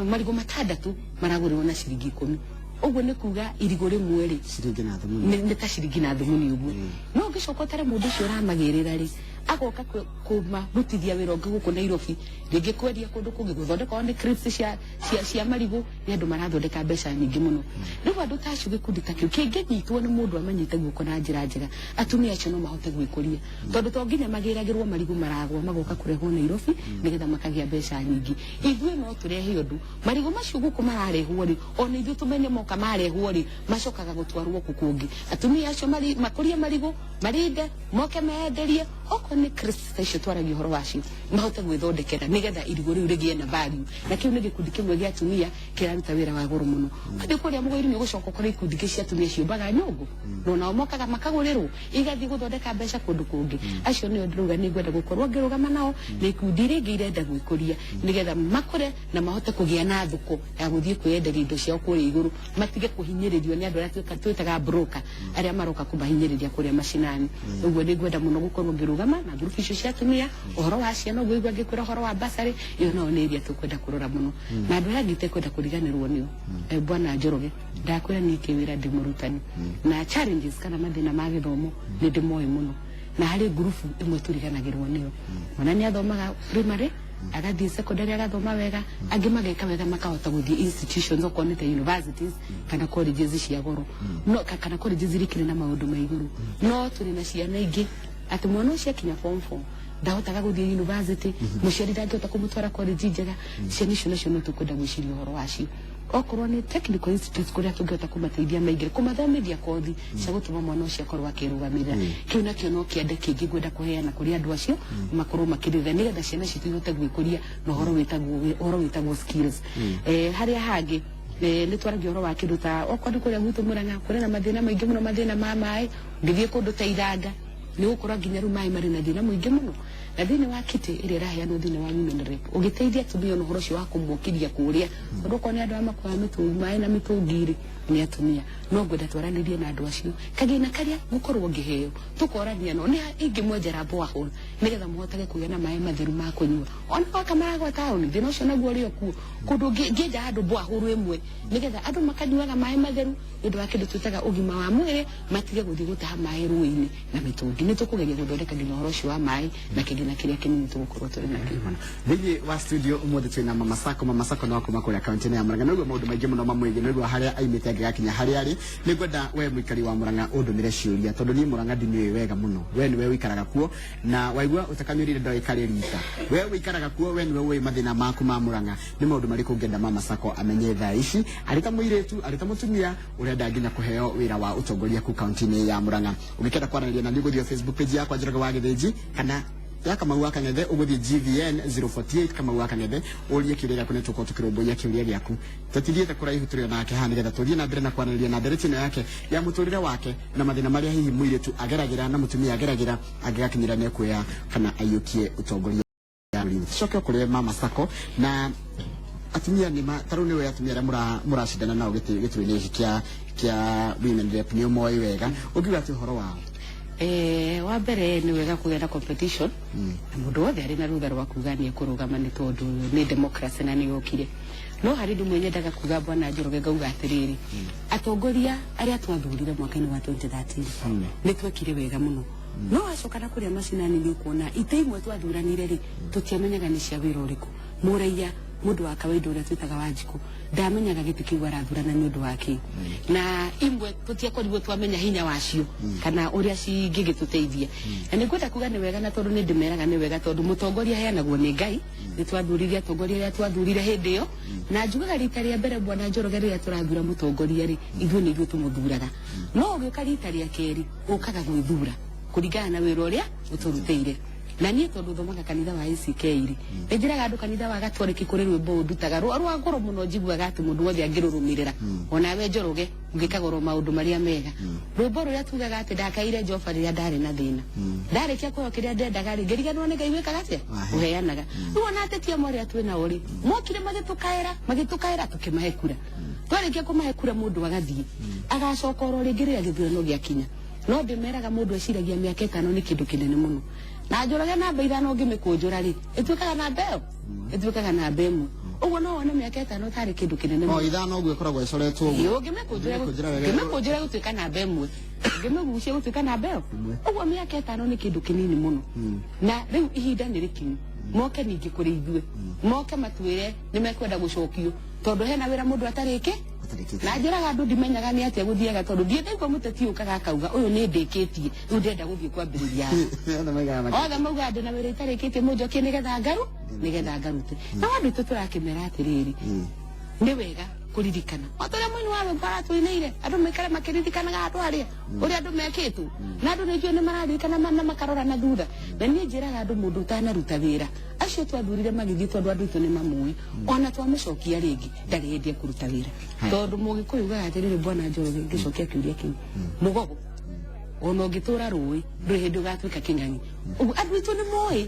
marigũ matandatũ maragũrĩrwo na ciringi 10. Ũguo nĩ kuga irigũ rĩmwe rĩ ciringi na thumuni nĩ ta ciringi na thumuni ũguo. No ũngĩcoka ũtare mũndũ ũcio ũramagĩrĩra rĩ, Agoka kũmarutithia wĩra ũngĩ gũkũ Nairobi, rĩngĩ kwendia kũndũ kũngĩ, gũthondeka one crisps cia marigũ. Nĩ andũ marathondeka mbeca nyingĩ mũno. Rĩu andũ ta acio, gĩkundi ta kĩu kĩngĩnyitwo nĩ mũndũ amanyite guoko na njĩra njega, atumia acio no mahote gwĩkũria, tondũ to nginya magĩragĩrwo marigũ maragwa magoka kũrehwo Nairobi nĩgetha makagĩa mbeca nyingĩ. Ithuĩ no tũrehe ũndũ marigũ macio gũkũ mararehwo rĩ, ona ithuĩ tũmenye moka marehwo rĩ, macokaga gũtwarwo kũ kũngĩ. Atumia acio makũrie marigũ, marinde, moke menderie okorwo nĩ crisps ta icio twaragia ũhoro wacio, mahote gwĩthondekera nĩgetha irigũ rĩu rĩgĩe na value. Na kĩu nĩ gĩkundi kĩmwe gĩa atumia kĩraruta wĩra wa goro mũno. Wathiĩ kũrĩa Mũgũiri nĩ ũgũcoka ũkore ikundi ingĩ cia atumia ciũmbaga nyũngũ, no nao mokaga makagũrĩrwo, igathiĩ gũthondeka mbeca kũndũ kũngĩ. Acio nĩo ndĩrauga nĩ ngwenda gũkorwo ngĩrũgama nao, na ikundi iria ingĩ irenda gwĩkũria nĩgetha makũre na mahote kũgĩa na thoko ya gũthiĩ kwĩyenderia indo ciao kũrĩa igũrũ, matige kũhinyĩrĩrio nĩ andũ arĩa twĩtaga broker, arĩa maroka kũmahinyĩrĩria kũrĩa macinani. Ũguo nĩ ngwenda mũno gũkorwo ngĩrũgama na ngurubu icio cia atumia. Ũhoro wa ciana, ũguo igua ngĩkwĩra ũhoro wa basarĩ, ĩyo nayo nĩ ĩrĩa tũkwenda kũrora mũno. Na andũ arĩa angĩ itekwenda kũriganĩrwo nĩo, bwana Njoroge, ndakwĩra niĩ kĩwĩra ndĩ mũrutani, na challenges kana mathĩna ma gĩthomo nĩ ndĩmoĩ mũno. Na harĩ ngurubu ĩmwe tũriganagĩrwo nĩyo. Mwana nĩ athomaga primary, agathiĩ secondary, agathoma wega, angĩ mageka wega makahota gũthiĩ institutions okorwo nĩ ta universities kana colleges cia goro, no kana colleges iria ikĩrĩ na maũndũ ma igũrũ. No tũrĩ na ciana ingĩ atĩ mwana ũcio akinya form 4 ndahotaga gũthiĩ university, mũciari ndangĩhota kũmũtwara college njega. Ciana icio nacio no tũkwenda gwĩciria ũhoro wacio, okorwo nĩ technical institutes kũrĩa tũngĩhota kũmateithia maingĩre, kũmathomithia kothi cia gũtũma mwana ũcio akorwo akĩrũgamĩrĩra. Kĩu nakĩo no kĩande kĩngĩ ngwenda kũheana kũrĩ andũ acio makorwo makĩrĩra, nĩgetha ciana citũ ihote gwĩkũria na ũhoro wĩtagwo skills. Harĩa hangĩ nĩ twaragia ũhoro wa kĩndũ ta okorwo nĩ kũrĩa gwitũ Mũrang'a kũrĩ na mathĩna maingĩ mũno, mathĩna ma maĩ. Ũngĩthiĩ kũndũ ta Ithanga nĩ gũkorwo nginya rĩu maĩ marĩ na thĩna mũingĩ mũno. Na thĩinĩ wa kitĩ ĩrĩa ĩraheanwo thĩinĩ wa women rep, ũgĩteithia atumia ona ũhoro ũcio wa kũmokĩria kũrĩa, tondũ okorwo nĩ andũ arĩa makuaga mĩtũngi maĩ na mĩtũngi rĩ, nĩ atumia. No ngwenda twaranĩrie na andũ acio kagĩna karĩa gũkorwo ngĩheo, tũkorania no nĩ ingĩmwenjera borehole nĩgetha mũhotage kũgĩa na maĩ matheru ma kũnyua. Ona waka maragwa taũni, thĩna ũcio naguo ũrĩ o kuo. Kũndũ ngĩenja handũ borehole ĩmwe nĩgetha andũ makanyuaga maĩ matheru nĩ ũndũ wa kĩndũ twĩtaga ũgima wa mwĩrĩ, matige gũthiĩ gũtaha maĩ rũĩ-inĩ na mĩtũngi. Nĩ tũkũgeria gũthondeka nginya ũhoro ũcio wa maĩ na kĩgĩna kĩrĩa kĩnini tũgũkorwo tũrĩ nakĩo. Thĩinĩ wa studio ũmũthĩ twĩna Mama Sacco. Mama Sacco nĩ wa kuma kũrĩa kaunti-inĩ ya Murang'a. Nĩguo maũndũ maingĩ mũno mamwĩgiĩ, nĩguo harĩa aimĩte angĩgakinya harĩa arĩ. Nĩ ngwenda we mũikari wa Murang'a ũndũmĩre ciũria, tondũ niĩ Murang'a ndimĩũĩ wega mũno. We nĩwe ũikaraga kuo, na waigua ũtakanyũrire ndagĩkarĩ rita. We ũikaraga kuo, we nĩwe ũĩ mathĩna maku ma Murang'a. Nĩ maũndũ marĩkũ ũngĩenda Mama Sacco amenye thaa ici, arĩ ta mũirĩtu, arĩ ta mũtumia ũrenda nginya kũheo wĩra wa ũtongoria ku kaunti-inĩ ya Murang'a? Ũngĩkenda kwaranĩria na niĩ, ũgũthiĩ Facebook page yakwa Njoroge wa Gĩthĩnji, kana ya Kamau wa Kang'ethe, ũgũthiĩ GVN 048 Kamau wa Kang'ethe, ũrie kĩũria gĩaku. Nĩ tũkorwo tũkĩrũmbũiya kĩũria gĩaku. Tũtithiĩte kũraihu, tũrĩ o nake haha nĩgetha tũthiĩ na mbere na kwaranĩria na ndereti ĩno yake ya mũtũrĩre wake na mathĩna marĩa hihi mũirĩtu ageragĩra na mũtumia ageragĩra angĩgakinyĩra nĩ ekuoya kana aiyũkie ũtongoria. Tucoke kũrĩ Mama Sacco na atumia nĩ ma tarĩu nĩwe atumia arĩa mũracindana nao gĩturwa-inĩ gĩkĩ kĩa women rep nĩ ũmoĩ wega, ũngiuga atĩ ũhoro wao? Wa mbere nĩ wega kũgĩa na competition, na mũndũ wothe arĩ na rũtha rwa kuga nĩ ekũrũgama, nĩ tondũ nĩ democracy na nĩ yokire. No harĩ ũndũ ũmwe nyendaga kuga, bwana Njoroge, ngauga atĩrĩrĩ, atongoria arĩa twathurire mwaka-inĩ wa 2013 nĩ twekire wega mũno. No wacoka na kũrĩa macinani nĩ ũkuona ite imwe twathuranire rĩ, tũtiamenyaga nĩ cia wĩra ũrĩkũ. Mũraiya, mũndũ wa kawaida ũrĩa twĩtaga Wanjikũ, ndamenyaga gĩtĩ kĩu arathurana nĩ ũndũ wa kĩ, na imwe tũtiakorirwo twamenya hinya wacio kana ũrĩa cingĩgĩtũteithia. Na nĩ ngwenda kuga nĩ wega, na tondũ nĩ ndĩmeraga nĩ wega, tondũ mũtongoria aheanagwo nĩ Ngai. Nĩ twathurire atongoria arĩa twathurire hĩndĩ ĩyo, na njugaga rita rĩa mbere, bwana Njoroge, rĩrĩa tũrathura mũtongoria rĩ, ithuĩ nĩ ithuĩ tũmũthuraga. No ũgĩũka rita rĩa kerĩ, ũkaga gwĩthura kũringana na wĩra ũrĩa ũtũrutĩire. Na niĩ tondũ thomaga kanitha wa ACK rĩ, nĩ njĩraga andũ kanitha wa Gatoreki kũrĩ rwĩmbo ndutaga rwa goro mũno, njiguaga atĩ mũndũ wothe angĩrũrũmĩrĩra, onawe Njoroge ũngĩkagorwo maũndũ marĩa mega. Rwĩmbo rũrĩa tugaga atĩ ndakaire Jehova rĩrĩa ndarĩ na thĩna, ndarĩkia kũheo kĩrĩa ndendaga rĩ, ngĩriganĩrwo nĩ Ngai wĩkaga atĩa ũheanaga. Rĩu ona ateti amwe arĩa twĩ nao rĩ, mokire magĩtũkaĩra, magĩtũkaĩra, tũkĩmahe kura. Twarĩkia kũmahe kura, mũndũ agathiĩ agacoka oro rĩngĩ rĩrĩa gĩthurano gĩakinya. No ndĩmeraga mũndũ eciragia mĩaka 5 nĩ kĩndũ kĩnene mũno, na Njoroge namba 5 ũngĩmĩkũnjũra rĩ, ĩtuĩkaga namba ĩyo, ĩtuĩkaga namba 1. Ũguo no wone mĩaka 5 tarĩ kĩndũ kĩnene O mũno. 5 ũguo ĩkoragwo ĩcoretwo ũguo. Ũngĩmĩkũnjĩra Ũngĩmĩkũnjĩra wega. ũngĩmĩkũnjĩra gũtuĩka namba 1, ũngĩmĩgucia gũtuĩka namba ĩyo. Ĩmwe. Ũguo mĩaka 5 nĩ kĩndũ kĩnini mũno. Na rĩu ihinda nĩ rĩkinyu moke ningĩ kũrĩ ithuĩ, moke matwĩre nĩ mekwenda gũcokio, tondũ hena wĩra mũndũ atarĩkĩ. Atarĩkĩtie. Na njĩraga andũ ndimenyaga nĩ atĩa gũthiaga, tondũ ndiĩ ndaigua mũteti ũkaga akauga ũyũ nĩ ndĩkĩtie, rĩu ndĩrenda gũthiĩ kwambĩrĩria haha. Othe maigaga makĩ- Othe maugaga ndĩna wĩra itarĩkĩtie, mũnjokie nĩgetha ngaru nĩgetha ngarute. Na andũ aitũ tũrakĩmera atĩrĩrĩ, nĩ wega kũririkana o ta ũrĩa mũini wa rwĩmbo aratũinĩire, andũ maikare makĩririkanaga andũ arĩa ũrĩa andũ mekĩtwo, na andũ nĩ njũĩ nĩ mararirikana na makarora na thutha. Na niĩ njĩraga andũ mũndũ ũtanaruta wĩra, acio twathurire magĩthiĩ tondũ andũ aitũ nĩ mamũĩ, ona twamũcokia rĩngĩ ndarĩ hĩndĩ ekũruta wĩra. Tondũ Mũgĩkũyũ ugaga atĩrĩrĩ, bwana Njoroge, ngĩcokia kĩũria kĩu, mũgogo ona ũngĩtũra rũĩ ndũrĩ hĩndĩ ũgatuĩka kĩng'ang'i. Ũguo andũ aitũ nĩ moĩ,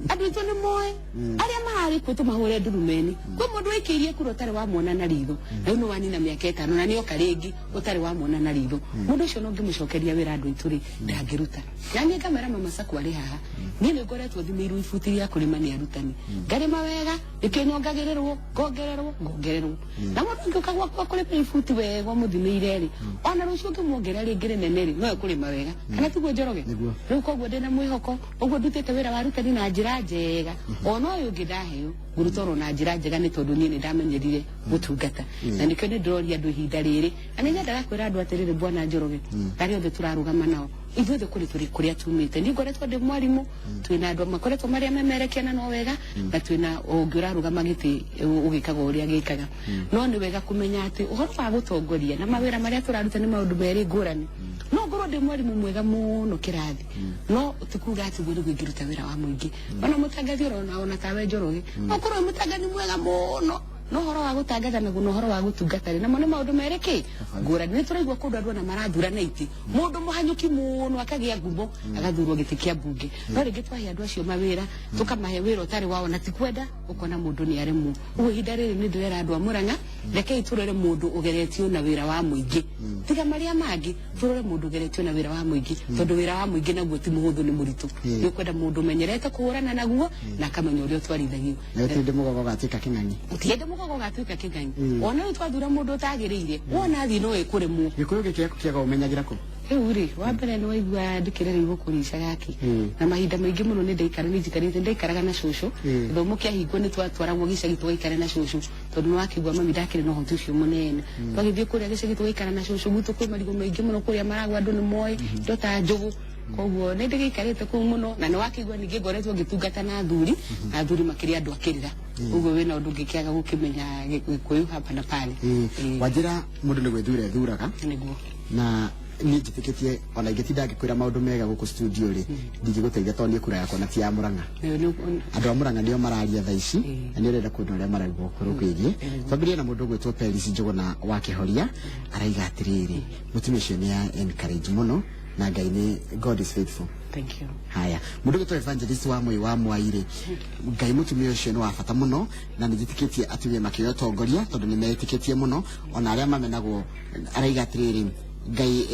andũ aitũ nĩ moĩ arĩa mararĩ kuo tũmahũre ndurumeni. Kwĩ mũndũ waikĩirie kura ũtarĩ wamwona na ritho, rĩu nĩ wanina mĩaka 5 na nĩoka rĩngĩ ũtarĩ wamwona na ritho. Mũndũ ũcio no ngĩmũcokeria wĩra andũ aitũ rĩ, ndangĩruta. Na niĩ ngamera Mama Sacco arĩ haha, niĩ nĩ ngoretwo thimĩirwo ibuti rĩa kũrĩma nĩ arutani, ngarĩma wega, nĩkĩo nyongagĩrĩrwo, ngongererwo, ngongererwo. Na mũndũ angĩũka gwakwa kũrĩma ibuti wega ũmũthimĩire rĩ, ona rũciũ ũngĩmuongerera rĩngĩ rĩnene rĩ, no ekũrĩma wega. Kana tiguo, Njoroge? Nĩguo. Rĩu koguo ndĩna mwĩhoko ũguo ndutĩte wĩra wa arutani na njĩra njega, ona ũyũ ũngĩ ndaheo ngũruta oro na njĩra njega, nĩ tondũ niĩ nĩ ndamenyerire gũtungata. Na nĩkĩo nĩ ndĩroria andũ ihinda rĩrĩ, na nĩ nyendaga kwĩra andũ atĩrĩrĩ, bwana Njoroge, arĩa othe tũrarũgama nao, ithuothe kũrĩ tũrĩ kũrĩa tumĩte. Niĩ ngoretwo ndĩ mwarimũ, twĩna andũ makoretwo marĩa memerekia na no wega, na twĩna ũngĩ ũrarũgama gĩtĩ ũgĩkaga ũrĩa gĩkaga. No nĩ wega kũmenya atĩ ũhoro wa gũtongoria na mawĩra marĩa tũraruta nĩ maũndũ merĩ ngũrani. No ngorwo ndĩ mwarimũ mwega mũno kĩrathi, no ti kuga atĩ ũguo nĩguo ingĩruta wĩra wa mũingĩ. Ona mũtangathi ũrona ona tawe Njoroge, okorwo wĩ mũtangathi mwega mũno, no ũhoro wa gũtangatha naguo na ũhoro wa gũtungata rĩ, namo nĩ maũndũ merĩ kĩ ngũrani. Nĩ tũraigua kũndũ andũ ona marathurana itĩ, mũndũ mũhanyũki mũno akagĩa ngumo agathurwo gĩtĩ kĩa mbunge. No rĩngĩ twahe andũ acio mawĩra, tũkamahe wĩra ũtarĩ wao na ti kwenda, ũkona mũndũ nĩ aremwo. Ũguo ihinda rĩrĩ nĩ ndĩrera andũ a Mũrang'a, rekei tũrore mũndũ ũgeretio na wĩra wa mũingĩ, tiga marĩa mangĩ, tũrore mũndũ ũgeretio na wĩra wa mũingĩ, tondũ wĩra wa mũingĩ naguo ti mũhũthũ, nĩ mũritũ. Nĩ ũkwenda mũndũ ũmenyerete kũhũrana naguo na akamenya ũrĩa ũtwarithagio. Na gũtirĩ ndĩ mũgogo gatuĩka kĩng'ang'i. Ũtiende mũgogo gatuĩka kĩng'ang'i. Ona rĩu twathura mũndũ ũtagĩrĩire, wona athiĩ no ĩkũremwo. Gĩkũyũ gĩkĩ kĩaga ũmenyagĩra kũ? Rĩu rĩ, wa mbere nĩ waigua ndĩkĩrereirwo kũrĩa icagaki, na mahinda maingĩ mũno nĩ ndaikara nĩ njikarĩte ndaikaraga na cũcũ. Gĩthomo kĩahingwo nĩ twatwaragwo gĩcagi tũgaikare na cũcũ, tondũ nĩ wakĩigua mami ndakĩrĩ na ũhoti ũcio mũnene. Twagĩthiĩ kũrĩa gĩcagi tũgaikara na cũcũ gwitũ, kwĩ marigũ maingĩ mũno kũrĩa maragwa, andũ nĩ moĩ indo ta njũgũ. Koguo nĩ ndĩgĩikarĩte kũu mũno, na nĩ wakĩigua ningĩ ngoretwo ngĩtungata na athuri, na athuri makĩrĩ andũ akĩrĩra. Ũguo wĩna ũndũ ũngĩkĩaga gũkĩmenya Gĩkũyũ hapa na pale. Wanjĩra mũndũ nĩ gwĩthura ethuraga. Nĩguo. Na niĩ njĩtĩkĩtie ona ingĩtinda ngĩkwĩra maũndũ mega gũkũ studio rĩ, ndingĩgũteithia tondũ niĩ kura yakwa na ti ya Mũrang'a. Andũ a Mũrang'a nĩo mararia thaa ici, na nĩ ũrenda kuona ũrĩa maraigua ũhoro kwĩgiĩ. Twambĩrĩrie na mũndũ ũgwĩtwo Peris Njũgũna wa Kĩhoria, araiga atĩrĩrĩ, mũtumia ũcio nĩ a encourage mũno na Ngai nĩ God is faithful. Thank you. Haya, mũndũ ũgwĩtwo Evangelist wa Moi wa Mwairĩ, Ngai mũtumia ũcio nĩ wa bata mũno, na nĩ njĩtĩkĩtie atumia makĩoya ũtongoria tondũ nĩ metĩkĩtie mũno ona arĩa mamenagwo. Araiga atĩrĩrĩ, Ngai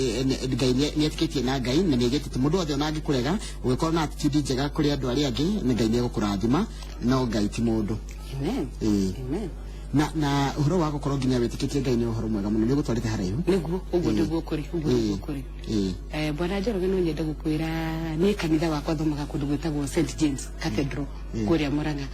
Ngai nĩ etĩkĩtie na Ngai na nĩ aigĩte mũndũ wothe ona angĩkũrega, ũgĩkorwo na attitude njega kũrĩ andũ arĩa angĩ, nĩ Ngai nĩ egũkũrathima, no Ngai ti mũndũ. Amen. Amen. Na ũhoro wa gũkorwo nginya wĩtĩkĩtie Ngai nĩ ũhoro mwega mũno, nĩ ũgũtwarĩte haraihu. Nĩguo, ũguo nĩguo kũrĩ, ũguo nĩguo kũrĩ. Bwana Njoroge, no nyende gũkwĩra niĩ kanitha wakwa thomaga kũndũ gwĩtagwo St James Cathedral kũrĩa Murang'a,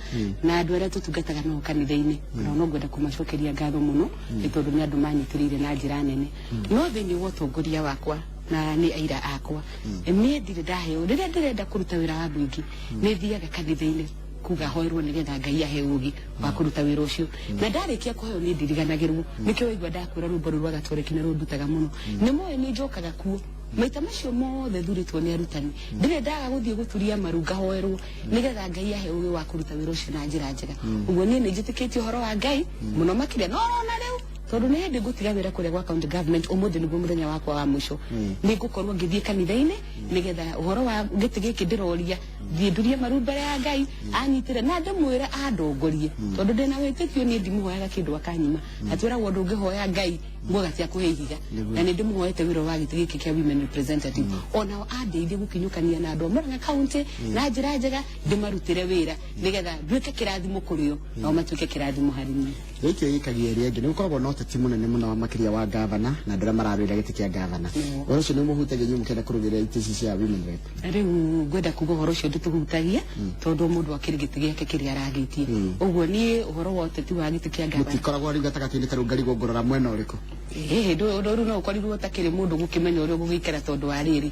na andũ arĩa tũtungataga nao kanitha-inĩ onao no ngwenda kũmacokeria ngatho mũno, nĩ tondũ nĩ andũ manyitĩrĩire na njĩra nene. No thĩinĩ wa ũtongoria wakwa, na nĩ aira akwa, niĩ ndirĩ ndaheo rĩrĩa ndĩrenda kũruta wĩra wa mũingĩ, nĩ thiaga kanitha-inĩ kuga hoerwo nĩgetha Ngai ahe ũgĩ wa kũruta wĩra ũcio, na ndarĩkia kũheo nĩ ndiriganagĩrwo. Nĩkĩo waigua ndakwĩra rwĩmbo rũu rwa gatoreki nĩ rũndutaga mũno. Nĩ moĩ nĩ njokaga kuo maita macio mothe thurĩtwo nĩ arutani, ndirĩ ndaga gũthiĩ gũturia maru ngahoerwo nĩgetha Ngai ahe ũgĩ wa kũruta wĩra ũcio na njĩra njega. Ũguo niĩ nĩ njĩtĩkĩtie ũhoro wa Ngai mũno makĩria, no ũrona rĩu Tondu nĩ hĩndĩ ngũtiga wĩra kũrĩa gwa county government, ũmũthĩ nĩguo mũthenya wakwa wa mũico. Nĩ ngũkorwo ngĩthiĩ kanitha-inĩ nĩgetha ũhoro wa gĩtĩ gĩkĩ ndĩroria, thiĩ ndurie maru mbere ya Ngai anyitĩre na ndĩmwĩre andongorie, tondũ ndĩna wĩtĩkio niĩ ndimũhoyaga kĩndũ akanyima, na twĩragwo ndũngĩhoya Ngai nguoga cia kũhe ihiga. Na nĩ ndĩmũhoete wĩra wa gĩtĩ gĩkĩ kĩa women representative, onao andeithie gũkinyũkania na andũ a Murang'a County na njĩra njega, ndĩmarutĩre wĩra nĩgetha nduĩke kĩrathimo kũrĩ o, nao matuĩke kĩrathimo harĩ niĩ. Gĩkĩ gĩkagia ĩrĩa ĩngĩ, nĩ gũkoragwo na ũteti mũnene mũno makĩria wa gavana na andũ arĩa mararũĩra gĩtĩ kĩa gavana. Ũhoro ũcio nĩ ũmũhutagia inyuĩ mũkĩenda kũrũĩrĩra itĩ ici cia women rep? Rĩu ngwenda kuga ũhoro ũcio ndũtũhutagia, tondũ o mũndũ akĩrĩ gĩtĩ gĩake kĩrĩa aragĩtie. Ũguo niĩ ũhoro wa ũteti wa gĩtĩ kĩa gavana, Mũtikoragwo rĩu gatagatĩ-inĩ ta rĩu ngarigwo ngũrora mwena ũrĩkũ? Ĩhĩ, ũndũ rĩu no ũkorirwo ũtakĩrĩ mũndũ gũkĩmenya ũrĩa ũgũgĩikara, tondũ wa rĩrĩ,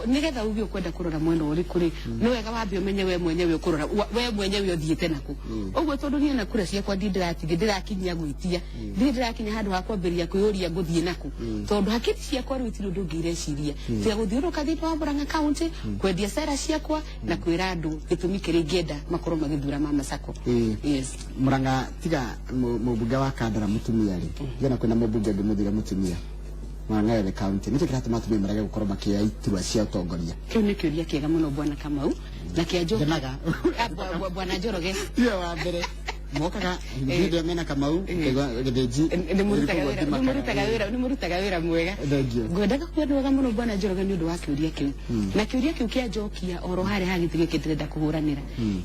nĩgetha uge ũkwenda kũrora mwena ũrĩkũ rĩ, nĩ wega wambe ũmenye we mwenyewe ũkũrora we mwenyewe ũthiĩte nakũ. Ũguo tondũ niĩ na kura ciakwa ndi ndĩratigĩ ndĩrakinyia gwĩtia, ndirĩ ndĩrakinya handũ ha kwambĩrĩria kwĩyũria ngũthiĩ nakũ, tondũ hakiri ciakwa rĩu itirĩ ũndũ ũngĩ ireciria tiga gũthiũrũrũka thĩinĩ wa Murang'a County kwendia cera ciakwa na kwĩra andũ gĩtũmi kĩrĩa ingĩenda makorwo magĩthura Mama Sacco. Yes. Murang'a, tiga mũmbunge wa Kandara mũtumia rĩ, ndiona kwĩna mũmbunge ũngĩ mũthure mũtumia Murang'a yothe county. Nĩkĩ kĩratũma atumia marege gũkorwo makĩoya iturwa cia ũtongoria? Kĩu nĩ kĩũria kĩega mũno, Bwana Kamau, na kĩa Njoki. Ngenaga. Ah, Bwana Njoroge. Tiwe wa mbere mokaga hĩndĩ ĩrĩa mena Kamau ũkaigua gĩthĩnji. Nĩ mũrutaga wĩra mwega. Thank you. Ngwendaga kuga nĩ wega mũno, Bwana Njoroge, nĩ ũndũ wa kĩũria kĩu, na kĩũria kĩu kĩa njokia oro harĩa ha gĩtĩ gĩkĩ ndĩrenda kũhũranĩra.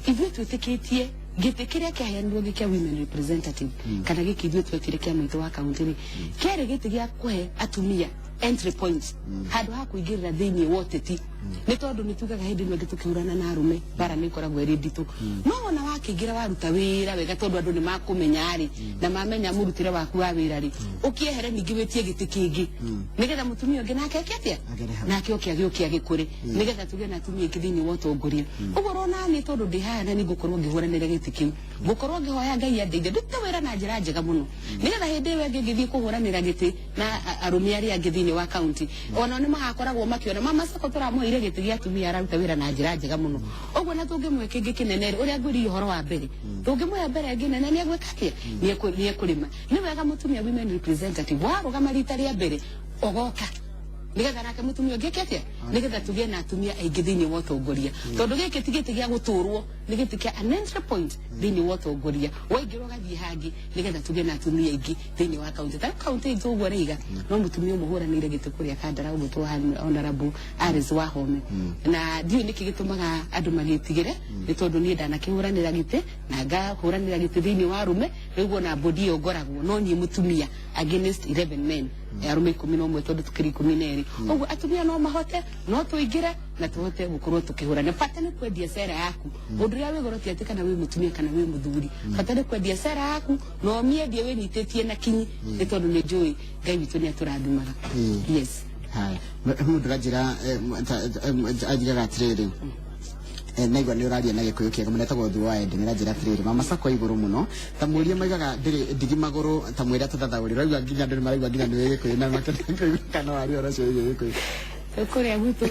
Ithuĩ twĩtĩkĩtie gĩtĩ kĩrĩa kĩaheanirwo gĩ kĩa women representative, kana gĩkĩ ithuĩ twetire kĩa maitũ wa kaunti rĩ, kĩarĩ gĩtĩ gĩa kũhe atumia entry point, handũ ha kũingĩrĩra thĩinĩ wa ũteti, nĩ tondũ nĩ tugaga hĩndĩ ĩno ĩngĩ tũkĩhũrana na arũme mbara nĩ ĩkoragwo ĩrĩ nditũ, no wona wakĩingĩra waruta wĩra wega, tondũ andũ nĩ makũmenya rĩ, na mamenya mũrutĩre waku wa wĩra rĩ, ũkĩehere ningĩ wĩtie gĩtĩ kĩngĩ nĩgetha mũtumia ũngĩ nake eke atĩa? Agere hau. Nake oke agĩũke agĩkũre, nĩgetha tũgĩe na atumia aingĩ thĩinĩ wa ũtongoria. Ũguo ũrona nĩ tondũ ndĩ haha na nĩ ngũkorwo ngĩhũranĩra gĩtĩ kĩu, ngũkorwo ngĩhoya Ngai andeithie ndute wĩra na njĩra njega mũno, nĩgetha hĩndĩ ĩyo ĩngĩ ngĩthiĩ kũhũranĩra gĩtĩ na arũme arĩa angĩ thĩinĩ wa kaunti, onao nĩ magakoragwo makĩona Mama Sacco tũramũheire gĩtĩ gĩa atumia araruta wĩra na njĩra njega mũno. Ũguo na tũngĩmũhe kĩngĩ kĩnene rĩ, ũrĩa ngwĩrire ũhoro wa mbere, tũngĩmũhe mbere ĩngĩ nene, nĩ egwĩka atĩa? Nĩ ekũrĩma. Nĩ wega mũtumia women representative warũgama rita rĩa mbere ũgoka, nigetha nake mũtumia ũngĩ eke atĩa, nigetha tũgĩe na atumia aingĩ thĩinĩ wa ũtongoria, tondũ gĩkĩ ti gĩtĩ gĩa gũtũrwo, nĩ gĩtĩ kĩa an entry point thĩinĩ wa ũtongoria, waingĩra ũgathiĩ hangĩ, nigetha tũgĩe na atumia aingĩ thĩinĩ wa kaunti. Ta rĩu kaunti itũ ũguo rĩiga no mũtumia ũmwe ũhũranĩire gĩtĩ kũrĩa Kandara, ũgwĩtwo Honorable Alice Wahome, na ndiũĩ nĩkĩ gĩtũmaga andũ magĩtigĩre, nĩ tondũ niĩ ndanakĩhũranĩra gĩtĩ na ngahũranĩra gĩtĩ thĩinĩ wa arũme. Rĩu ona bodi ĩyo ngoragwo no niĩ mũtumia against 11 men, arũme 11, tondũ tũkĩrĩ 12. Ũguo atumia no mahote, no tũingĩre na tũhote gũkorwo tũkĩhũrana. Bata nĩ kwendia cera yaku. Ũndũ ũrĩa wĩ goro ti atĩ kana wĩ mũtumia kana wĩ mũthuri, bata nĩ kwendia cera yaku na ũmĩendie wĩnyitĩtie na kinyi, nĩ tondũ nĩ njũĩ Ngai witũ nĩ atũrathimaga. Yes. Haya, mũndũ ranjĩra anjigaga atĩrĩrĩ, naigua nĩ ũraria na Gĩkũyũ kĩega mũno, etagwo Thuo wa Ende, nĩ aranjĩra atĩrĩrĩ, Mama Sacco igũrũ mũno, ta mũrie maigaga ndĩrĩ ndigi magũrũ, ta mwĩre atũthathaũrĩ. Ũraigua nginya andũ nĩ maraigua nginya nĩ wĩ Gĩkũyũ na makenda kũigua kana waria ũhoro ũcio wĩgiĩ Gĩkũyũ. Kũrĩa gwitũ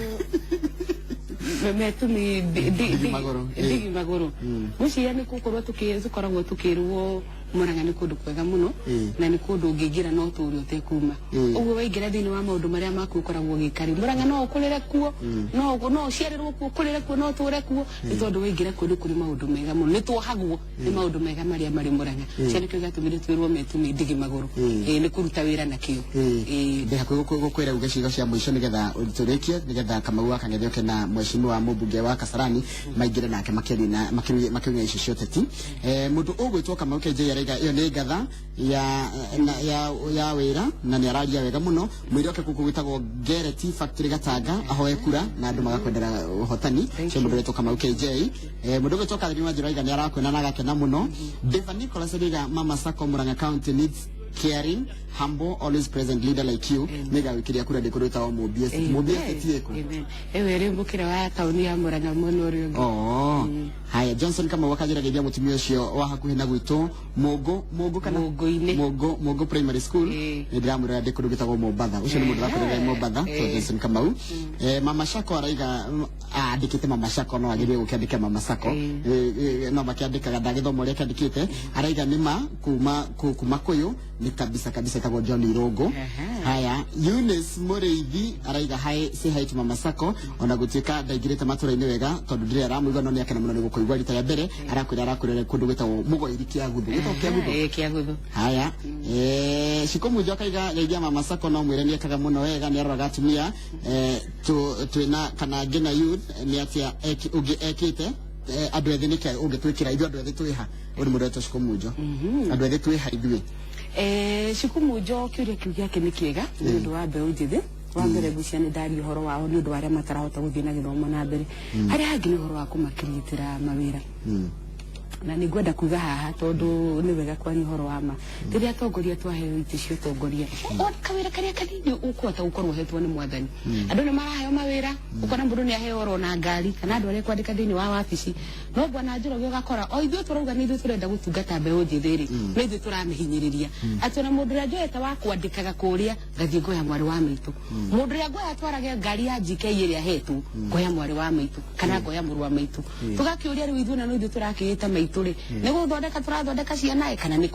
metumi Ndigi magũrũ, ĩ. Ndigi magũrũ, ngwĩciria nĩ gũkorwo tũkoragwo tũkĩrwo Murang'a nĩ kũndũ kwega mũno, na nĩ kũndũ ũngĩingĩra no ũtũre ũtekuma. Ũguo waingĩra thĩinĩ wa maũndũ marĩa maku ũkoragwo ũgĩka rĩ, Murang'a no ũkũrĩre kuo, no ũciarĩrwo kuo, ũkũrĩre kuo, no ũtũre kuo, nĩ tondũ waingĩra kuo nĩ kũrĩ maũndũ mega mũno. Nĩ tuohagwo nĩ maũndũ mega marĩa marĩ Murang'a. Cio nĩkĩo gĩatũmire twĩrwo metumi ndigi magũrũ. Ĩ, nĩ kũruta wĩra na kĩo. Ĩ. Ndĩ hakuhĩ gũkwĩra uge ciugo cia mũico nĩgetha tũrĩkie, nĩgetha Kamau wa Kang'ethe oke na mheshimiwa mũmbunge wa Kasarani maingĩre nake makĩaria na makĩruga icio cia ũteti. Mũndũ ũgwĩtwo Kamau KJ araiga ĩyo nĩ ngatha ya wĩra na nĩ araria wega mũno. Mwĩre oke kũkũ gwĩtagwo Ngereti Factory Gatanga ahoe kura na andũ magakwendera ũhotani. Thank Cio you. mũndũ ũretwo Kamau KJ. Mũndũ ũgwĩtwo Catherine Wanjĩra araiga nĩ arakwena na agakena mũno. Deva Nicholas araiga Mama Sacco, Murang'a County needs caring, humble, always present leader like you. Nĩngagwĩkĩria kura ndĩ kũndũ gwĩtagwo Mũmbi. Mũmbi Estate ĩkũ? Amen. Ĩyo ĩrĩ mũkĩra wa taũni ya Murang'a mwena ũrĩa ũngĩ. Oh. Haya, Johnson Kamau akanjĩra geithia mũtumia ũcio wa hakuhĩ na gwitũ Mũngũ, Mũngũ kana Mũngũ-inĩ. Mũngũ, Mũngũ Primary School. Nĩ ndĩramwĩra ndĩ kũndũ gwĩtagwo Mombatha. Ũcio nĩ mũndũ ũrakorera Mombatha, so Johnson Kamau. Mama Shako araiga andĩkĩte Mama Shako, no agĩrĩire gũkĩandĩka Mama Sacco. No makĩandĩkaga ndagĩthoma ũrĩa kĩandĩkĩte. Araiga nĩ ma kuma kuma kũyũ. Nĩ kabisa kabisa, etagwo John Irũngũ. Haya, Eunice Mũrĩithi araiga hi, say hi to Mama Sacco, ona gũtuĩka ndaingĩrĩte matũra-inĩ wega tondũ ndirĩ aramũigua, no nĩ akena mũno nĩ gũkũigua rita rĩa mbere. Arakwĩra kũndũ gwĩtagwo Mũgoiri Kĩaguthu, gwĩtagwo Kĩaguthu. Ĩĩ, Kĩaguthu. Haya, Shiko Munjo akaiga geithia Mama Sacco, no mwĩre nĩ ekaga mũno wega, nĩ aroraga atumia, twĩna kana ngina youth, nĩ atia ũngĩ ekĩte, andũ ethĩ nĩkĩ ũngĩtwĩkĩra ithuĩ andũ ethĩ twĩha? Ũyũ nĩ mũndũ wetwo Shiko Munjo. Andũ ethĩ twĩha ithuĩ? Shiku Munjo, kĩũria kĩu gĩake nĩ kĩega nĩ ũndũ wa mbeũ njĩthĩ. Wa mbere, ngwĩciria nĩ ndaria ũhoro wao nĩ ũndũ wa arĩa matarahota gũthiĩ na gĩthomo na mbere. Harĩa hangĩ nĩ ũhoro wa kũmakiriĩtĩra mawĩra, na nĩ ngwenda kuga haha tondũ nĩ wega kwaria ũhoro wa ma. Rĩrĩa atongoria twaheo itĩ cia ũtongoria, o kawĩra karĩa kanini ũkũhota gũkorwo ũhetwo nĩ mwathani, andũ nĩ maraheo mawĩra, ũkona mũndũ nĩ aheo oro na ngari kana andũ arĩa kwandĩka thĩinĩ wa wabici. No bwana Njoroge, ũgakora o ithuĩ tũrauga nĩ ithuĩ tũrenda gũtungata mbeũ njĩthĩ rĩ, no ithuĩ tũramĩhinyĩrĩria atĩ ona mũndũ ũrĩa njoete wa kwandĩkaga kũrĩa, ngathiĩ ngoya mwarĩ wa maitũ. Mũndũ ũrĩa ngoya atwarage ngari ya GK ĩrĩa ahetwo, ngoya mwarĩ wa maitũ kana ngoya mũrũ wa maitũ. Tũgakĩũria rĩu ithuĩ na no ithuĩ tũrakĩĩta maitũ rĩ, nĩ gũthondeka tũrathondeka ciana ĩ kana nĩ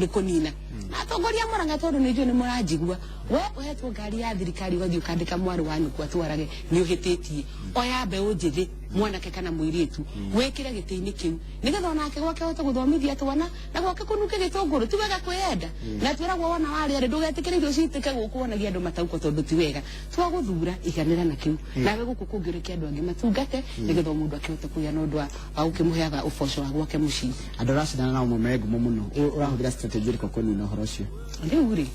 kũnina? Na atongoria Mũrang'a, tondũ nĩ njũĩ nĩ mũranjigua, we ũhetwo ngari ya thirikari ũgathiĩ ũkandĩka mwarĩ wa nyũkwa atwarage, nĩ ũhĩtĩtie. Oya mbeũ njĩthĩ, mwanake kana mũirĩtu, wĩkĩre gĩtĩ-inĩ kĩu nĩgetha onake gwake ahote gũthomithia twana na gwake kũnunge gĩtũngũrũ. Ti wega kwĩyenda, na twĩragwo wona warĩa rĩ, ndũgetĩkĩre irio citĩke gũkũ wonagia andũ matauko, tondũ ti wega. Twagũthura, iganĩra na kĩu, nawe gũkũ kũngĩ ũreke andũ angĩ matungate nĩgetha o mũndũ akĩhote kũgĩa na ũndũ wa gũkĩmũheaga ũboco wa gwake mũciĩ. Andũ aracindana nao me ngumo mũno. Ũrahũthĩra strategy ĩrĩkũ kũnina ũhoro ũcio? Rĩu rĩ,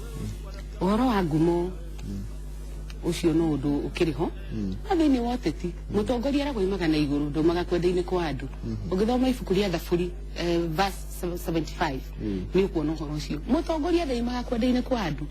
ũhoro wa ngumo ũcio no ũndũ ũkĩrĩ ho na thĩinĩ wa ũteti. Mũtongoria aragwo imaga na igũrũ, ndaumaga kwenda-inĩ kwa andũ. Ũngĩthoma ibuku rĩa Thaburi, verse 75, nĩ ũkuona ũhoro ũcio. Mũtongoria ndaimaga kwenda-inĩ kwa andũ.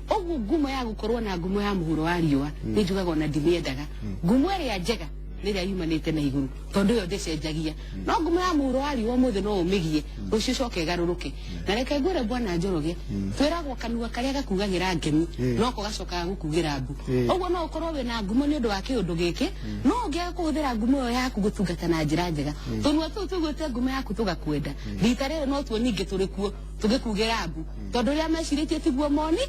Ũguo ngumo ya gũkorwo na ngumo ya mũhuro wa riũa, nĩ njugaga ona ndimĩendaga. Ngumo ĩrĩa njega nĩ ĩrĩa yumanĩte na igũrũ, tondũ ĩyo ndĩcenjagia. No ngumo ya mũhuro wa riũa, ũmũthĩ no ũmĩgie, rũciũ coke ĩgarũrũke. Na reke ngwĩre, bwana Njoroge, twĩragwo kanua karĩa gakugagĩra ngemi noko gacokaga gũkugĩra mbu. Ũguo no ũkorwo wĩna ngumo nĩ ũndũ wa kĩũndũ gĩkĩ, no ũngĩaga kũhũthĩra ngumo ĩyo yaku gũtungata na njĩra njega, tũnua tũu tũiguĩte ngumo yaku tũgakwenda, rita rĩrĩ no tuo ningĩ tũrĩ kuo tũgĩkugĩra mbu, tondũ ũrĩa mecirĩtie tiguo moni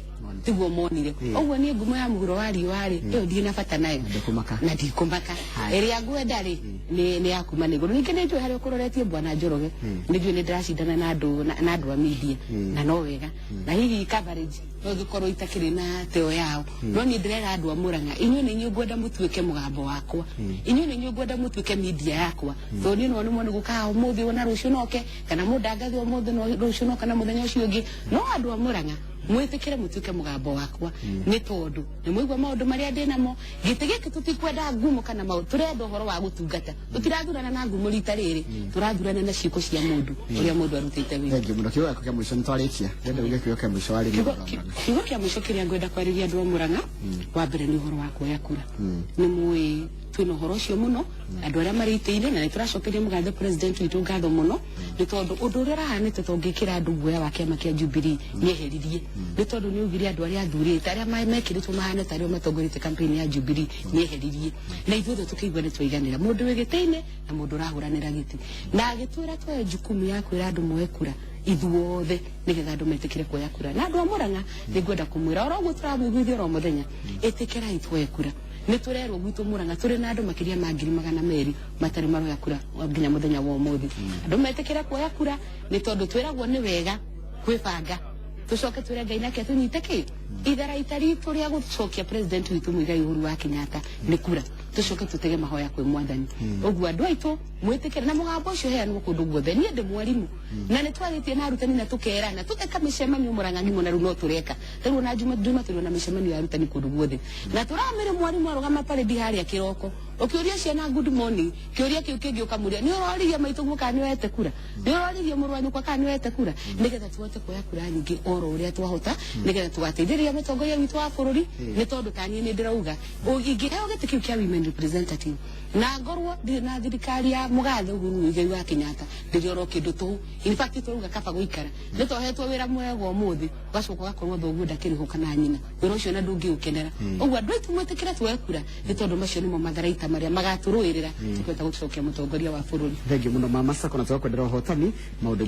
tiguo monire. Ũguo niĩ ngumo ya mũhuro wa riũa rĩ, ĩyo ndirĩ na bata nayo. Ndũkũmaka. Na ndikũmaka. Haya. Ĩrĩa ngwenda rĩ, nĩ ya kuma na igũrũ. Ningĩ nĩ njũĩ harĩa ũkũroretie, bwana Njoroge, nĩ njũĩ nĩ ndĩracindana na andũ na andũ a media, na no wega, na hihi coverage no ĩngĩkorwo itakĩrĩ na teo yao. No niĩ ndĩrera andũ a Mũrang'a, inyuĩ nĩ inyuĩ ngwenda mũtuĩke mũgambo wakwa, inyuĩ nĩ inyuĩ ngwenda mũtuĩke media yakwa, tondũ niĩ no nĩmo nĩ gũkaga ũmũthĩ na rũciũ noke, kana mũndangathe ũmũthĩ no rũciũ no kana mũthenya ũcio ũngĩ. No andũ a Mũrang'a, mwĩtĩkĩre mũtuĩke mũgambo wakwa, nĩ tondũ nĩ mũigua maũndũ marĩa ndĩ namo. Gĩtĩ gĩkĩ tũtikwenda ngumo kana maũndũ, tũrenda ũhoro wa gũtungata. Tũtirathurana na ngumo rita rĩrĩ, tũrathurana na ciĩko cia mũndũ, ũrĩa mũndũ arutĩte wĩra. Thank you mũno. Kiugo gĩaku kĩa mũico, nĩ twarĩkia, ndĩrenda uge kiugo kĩa mũico warĩria Kiugo andũ a Mũrang'a. Kiugo kĩa mũico kĩrĩa ngwenda kwarĩria andũ a Mũrang'a, wa mbere nĩ ũhoro wa kuoya kura. Nĩ mũĩ twĩna ũhoro ũcio mũno, andũ arĩa marĩ itĩ-inĩ, na nĩ tũracokeria mũgathe president witũ ngatho mũno, nĩ tondũ ũndũ ũrĩa ũrahanĩte to ũngĩkĩra andũ guoya wa kĩama kĩa Jubilee nĩ eheririe, nĩ tondũ nĩ augire andũ arĩa athurĩte, arĩa mekĩrĩtwo mahane tarĩo matongoretie campaign ya Jubilee, nĩ eheririe, na ithuothe tũkĩigua nĩ twaiganĩra, mũndũ wĩ gĩtĩ-inĩ na mũndũ ũrahũranĩra gĩtĩ, na agĩtwĩra tuoe jukumu ya kwĩra andũ moe kura ithuothe, nĩgetha andũ metĩkĩre kuoya kura. Na andũ a Mũrang'a, nĩ ngwenda kũmwĩra oro ũguo tũramũiguithia oro mũthenya, ĩtĩkĩrai tuoe kura. Nĩ tũrerwo gwitũ Mũrang'a tũrĩ na andũ makĩria ma 200,000 matarĩ maroya kura nginya mũthenya wa ũmũthĩ. Andũ metĩkĩre kuoya kura, nĩ tondũ twĩragwo nĩ wega kwĩbanga, tũcoke twĩre Ngai nake tũnyite kĩ itharaita ritũ rĩa gũcokia president witũ Muigai Uhuru wa Kenyatta nĩ kura, tũcoke tũtege mahoya kwĩ mwathani. Ũguo andũ aitũ, mwĩtĩkĩre na mũgambo ũcio heanwo kũndũ guothe. Niĩ ndĩ mwarimũ, na nĩ twarĩtie na arutani na tũkerana tũgeka mĩcemanio Mũrang'a ng'imo, na rĩu no tũreka tarĩu ona juma tũrĩ na mĩcemanio ya arutani kũndũ guothe, na tũramĩre mwarimũ arũgama parade harĩa kĩroko, ũkĩũria ciana good morning, kĩũria kĩu kĩngĩ ũkamũria, nĩ ũroririe maitũ kana nĩ oete kura, nĩ ũroririe mũrũ wa nyũkwa kana nĩ oete kura, nĩgetha tuhote kuoya kura nyingĩ oro ũrĩa twahota, nĩgetha tũgateithĩrĩria mũtongoria witũ wa bũrũri. Nĩ tondũ ta niĩ nĩ ndĩrauga ingĩheo gĩtĩ kĩu kĩa women representative na ngorwo ndirĩ na thirikari ya mũgathe Uhuru Muigai wa Kenyatta, ndĩrĩ oro kĩndũ tũhũ. In fact, tũrauga kaba gũikara nĩ tohetwo wĩra mwega ũmũthĩ, ũgacoka ũgakorwo thoguo ndakĩrĩhwo kana nyina, wĩra ũcio na ndũngĩũkenera. Ũguo andũ aitũ, mwĩtĩkĩre tuoe kura, nĩ tondũ macio nĩmo matharaita marĩa magatũrũĩrĩra tũkĩhota gũcokia mũtongoria wa bũrũri. Thank you mũno, Mama Sacco, na tũgakwendera ũhotani maũndũ.